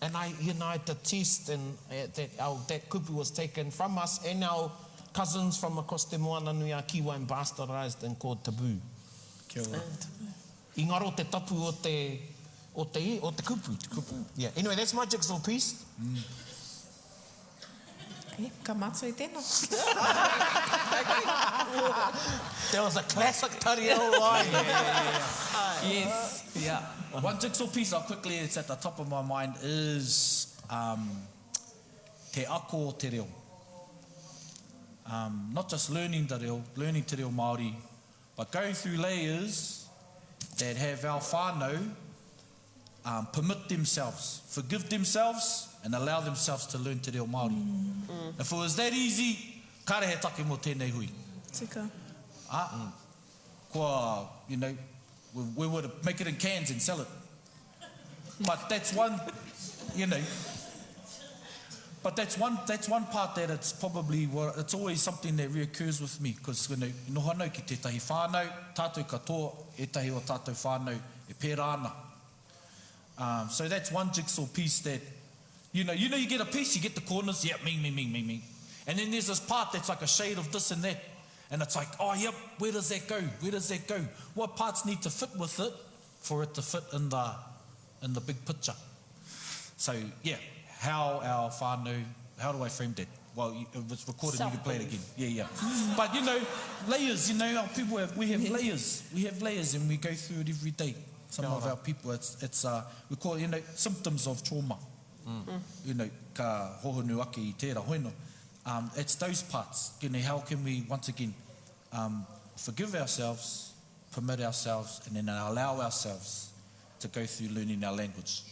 And I, you know, I detest and, uh, that our, that kupu was taken from us and our cousins from across Te Moananui-a-Kiwa and bastardized and called taboo. Kia ora. I ngaro te tapu o te, o te, o te kupu. Te kupu. Yeah. Anyway, that's my jigsaw piece. Mm. Ka mātua i tēnā. That was a classic Tariel line. Yes, yeah. One jigsaw piece I'll quickly, it's at the top of my mind, is um, te ako o te reo. Um, not just learning the reo, learning te reo Māori, but going through layers that have our whānau um, permit themselves, forgive themselves, and allow themselves to learn te reo Māori. Mm. If it was that easy, kāre he take mō tēnei hui. Tika. Ah, mm. Kua, you know, we, we would make it in cans and sell it. But that's one, you know. But that's one, that's one part that it's probably, what, it's always something that reoccurs with me, because you know, noho ana au ki tētahi whānau, tātou katoa, ētahi o tātou whānau e pērā ana. Um, so that's one jigsaw piece that, you know, you know you get a piece, you get the corners, yeah, me, me, me, me, me. And then there's this part that's like a shade of this and that. And it's like, oh, yep, where does that go? Where does that go? What parts need to fit with it for it to fit in the, in the big picture? So, yeah, how our whānau, how do I frame that? Well, it was recorded, you can play it again. Yeah, yeah. But, you know, layers, you know, our people have, we have layers. We have layers and we go through it every day. Some of our people, it's, it's uh, we call it, you know, symptoms of trauma. Mm. You know, ka hohonu ake i tērā hoino. Um, it's those parts. You know, how can we, once again, um, forgive ourselves, permit ourselves, and then allow ourselves to go through learning our language.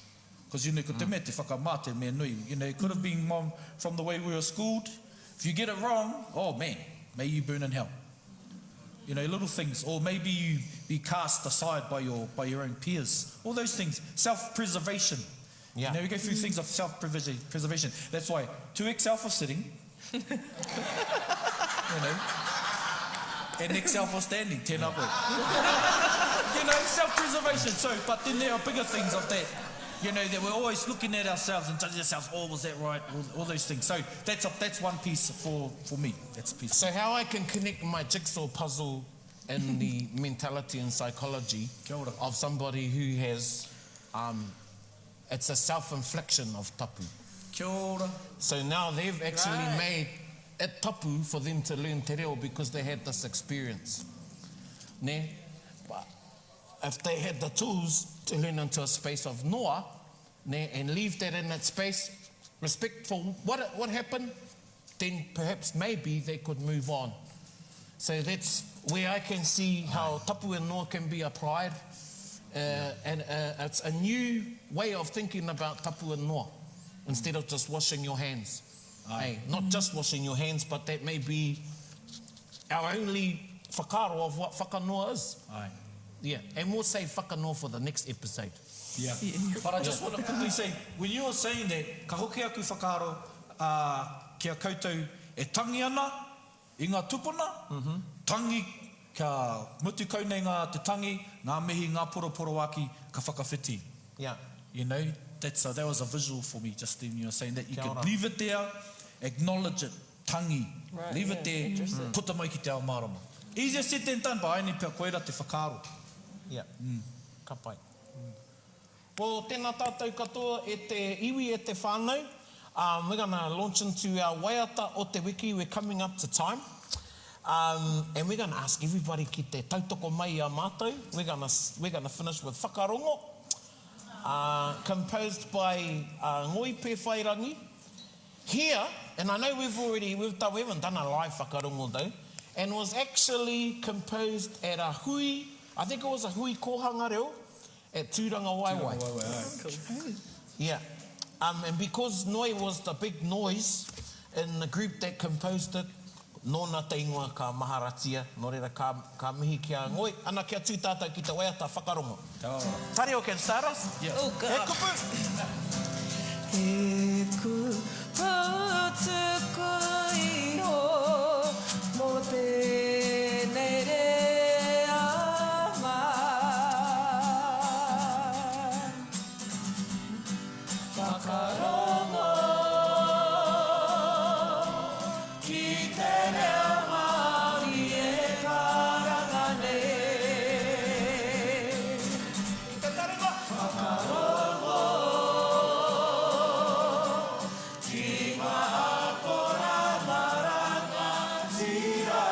Because, you know, ko te mea te whakamā te mea nui. You know, it could have been mom, from the way we were schooled. If you get it wrong, oh man, may you burn in hell. You know, little things. Or maybe you be cast aside by your, by your own peers. All those things. Self-preservation. Yeah. You know, we go through things of self-preservation. That's why 2XL for sitting. you know, and XL for standing, tēnā koe. you know, self-preservation. So, but then there are bigger things of that. You know, that we're always looking at ourselves and judging ourselves, oh, was that right? All, all those things. So that's, a, that's one piece for, for me. That's a piece. So how I can connect my jigsaw puzzle in the mentality and psychology of somebody who has, um, it's a self-infliction of tapu. Kia ora. So now they've actually right. made it tapu for them to learn te reo because they had this experience. Ne? But if they had the tools to learn into a space of noa, ne, and leave that in that space, respect for what, what happened, then perhaps maybe they could move on. So that's where I can see how tapu and noa can be applied. Uh, yeah. And uh, it's a new way of thinking about tapu and noa instead of just washing your hands. Hey, not just washing your hands, but that may be our only whakaaro of what whakanoa is. Aye. Yeah, and we'll save whakanoa for the next episode. Yeah. But I just want to quickly say, when you were saying that, ka hoki aku whakaaro uh, ki a koutou e tangi ana i ngā tupuna, mm -hmm. tangi kia mutu kau nei ngā te tangi, ngā mihi, ngā poroporoaki, ka whakawhiti. Yeah. You know, that's a, that was a visual for me just then you were saying that you could leave it there, acknowledge it, tangi, right, leave yeah, it there, mm. puta mai ki te ao mārama. Easier said than done, but aini pea koira te whakaaro. Yeah. Mm. Ka pai. Mm. Well, tēnā tātou katoa e te iwi, e te whānau. Um, we're gonna launch into our waiata o te wiki. We're coming up to time. Um, and we're gonna ask everybody ki te tautoko mai i a mātou. We're gonna, we're gonna finish with Whakarongo, uh, composed by uh, Ngoi Pewhairangi. Here, and I know we've already, we've done, we haven't done a live whakarongo though, and was actually composed at a hui, I think it was a hui kōhanga reo, at Tūrangawaewae. Tūrangawaewae, aye. Yeah. Um, and because Noi was the big noise in the group that composed it, nōna te ingoa ka maharatia, nō reira ka, ka mihi ki a Ngoi. Ana kia tū tātou ki te waiata whakarongo. Tario can start us. Yeah. Oh, God. He kupu! He kupu tuku iho mō tēnei reanga. Whakarongo ki te reo Māori e karanga nei. Te taringa! Whakarongo ki ngā akoranga rangatira.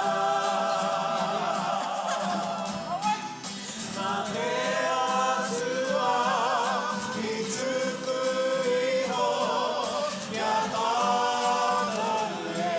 Nā te Atua i tuku iho ki a tātou e.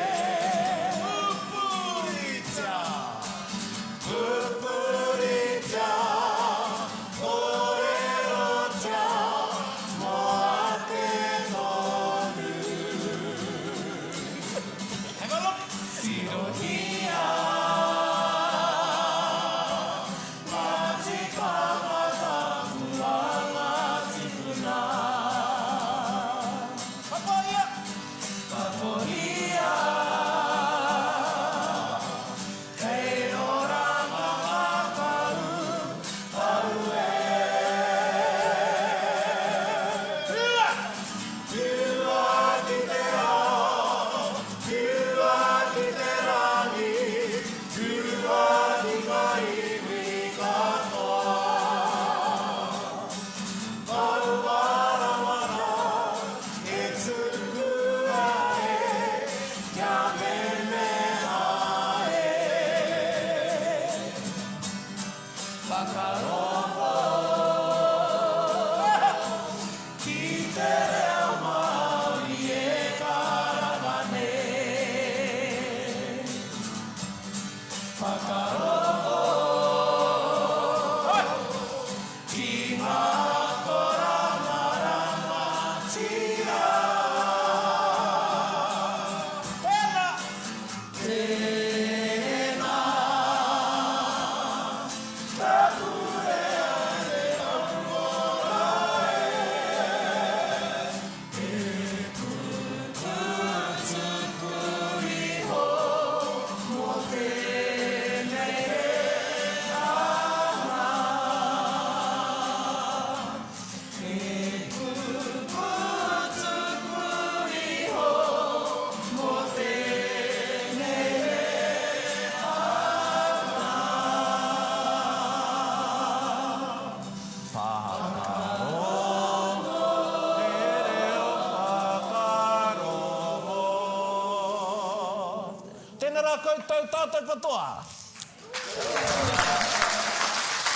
rā koutou tātou katoa.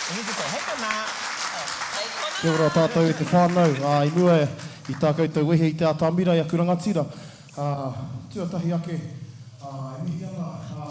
E hiki tau, hei konā. Kia ora tātou e te whānau, ā, i mua i tā koutou wehe i te atamira i aku rangatira, ā, tuatahi ake, ā, e mihi ana, ā.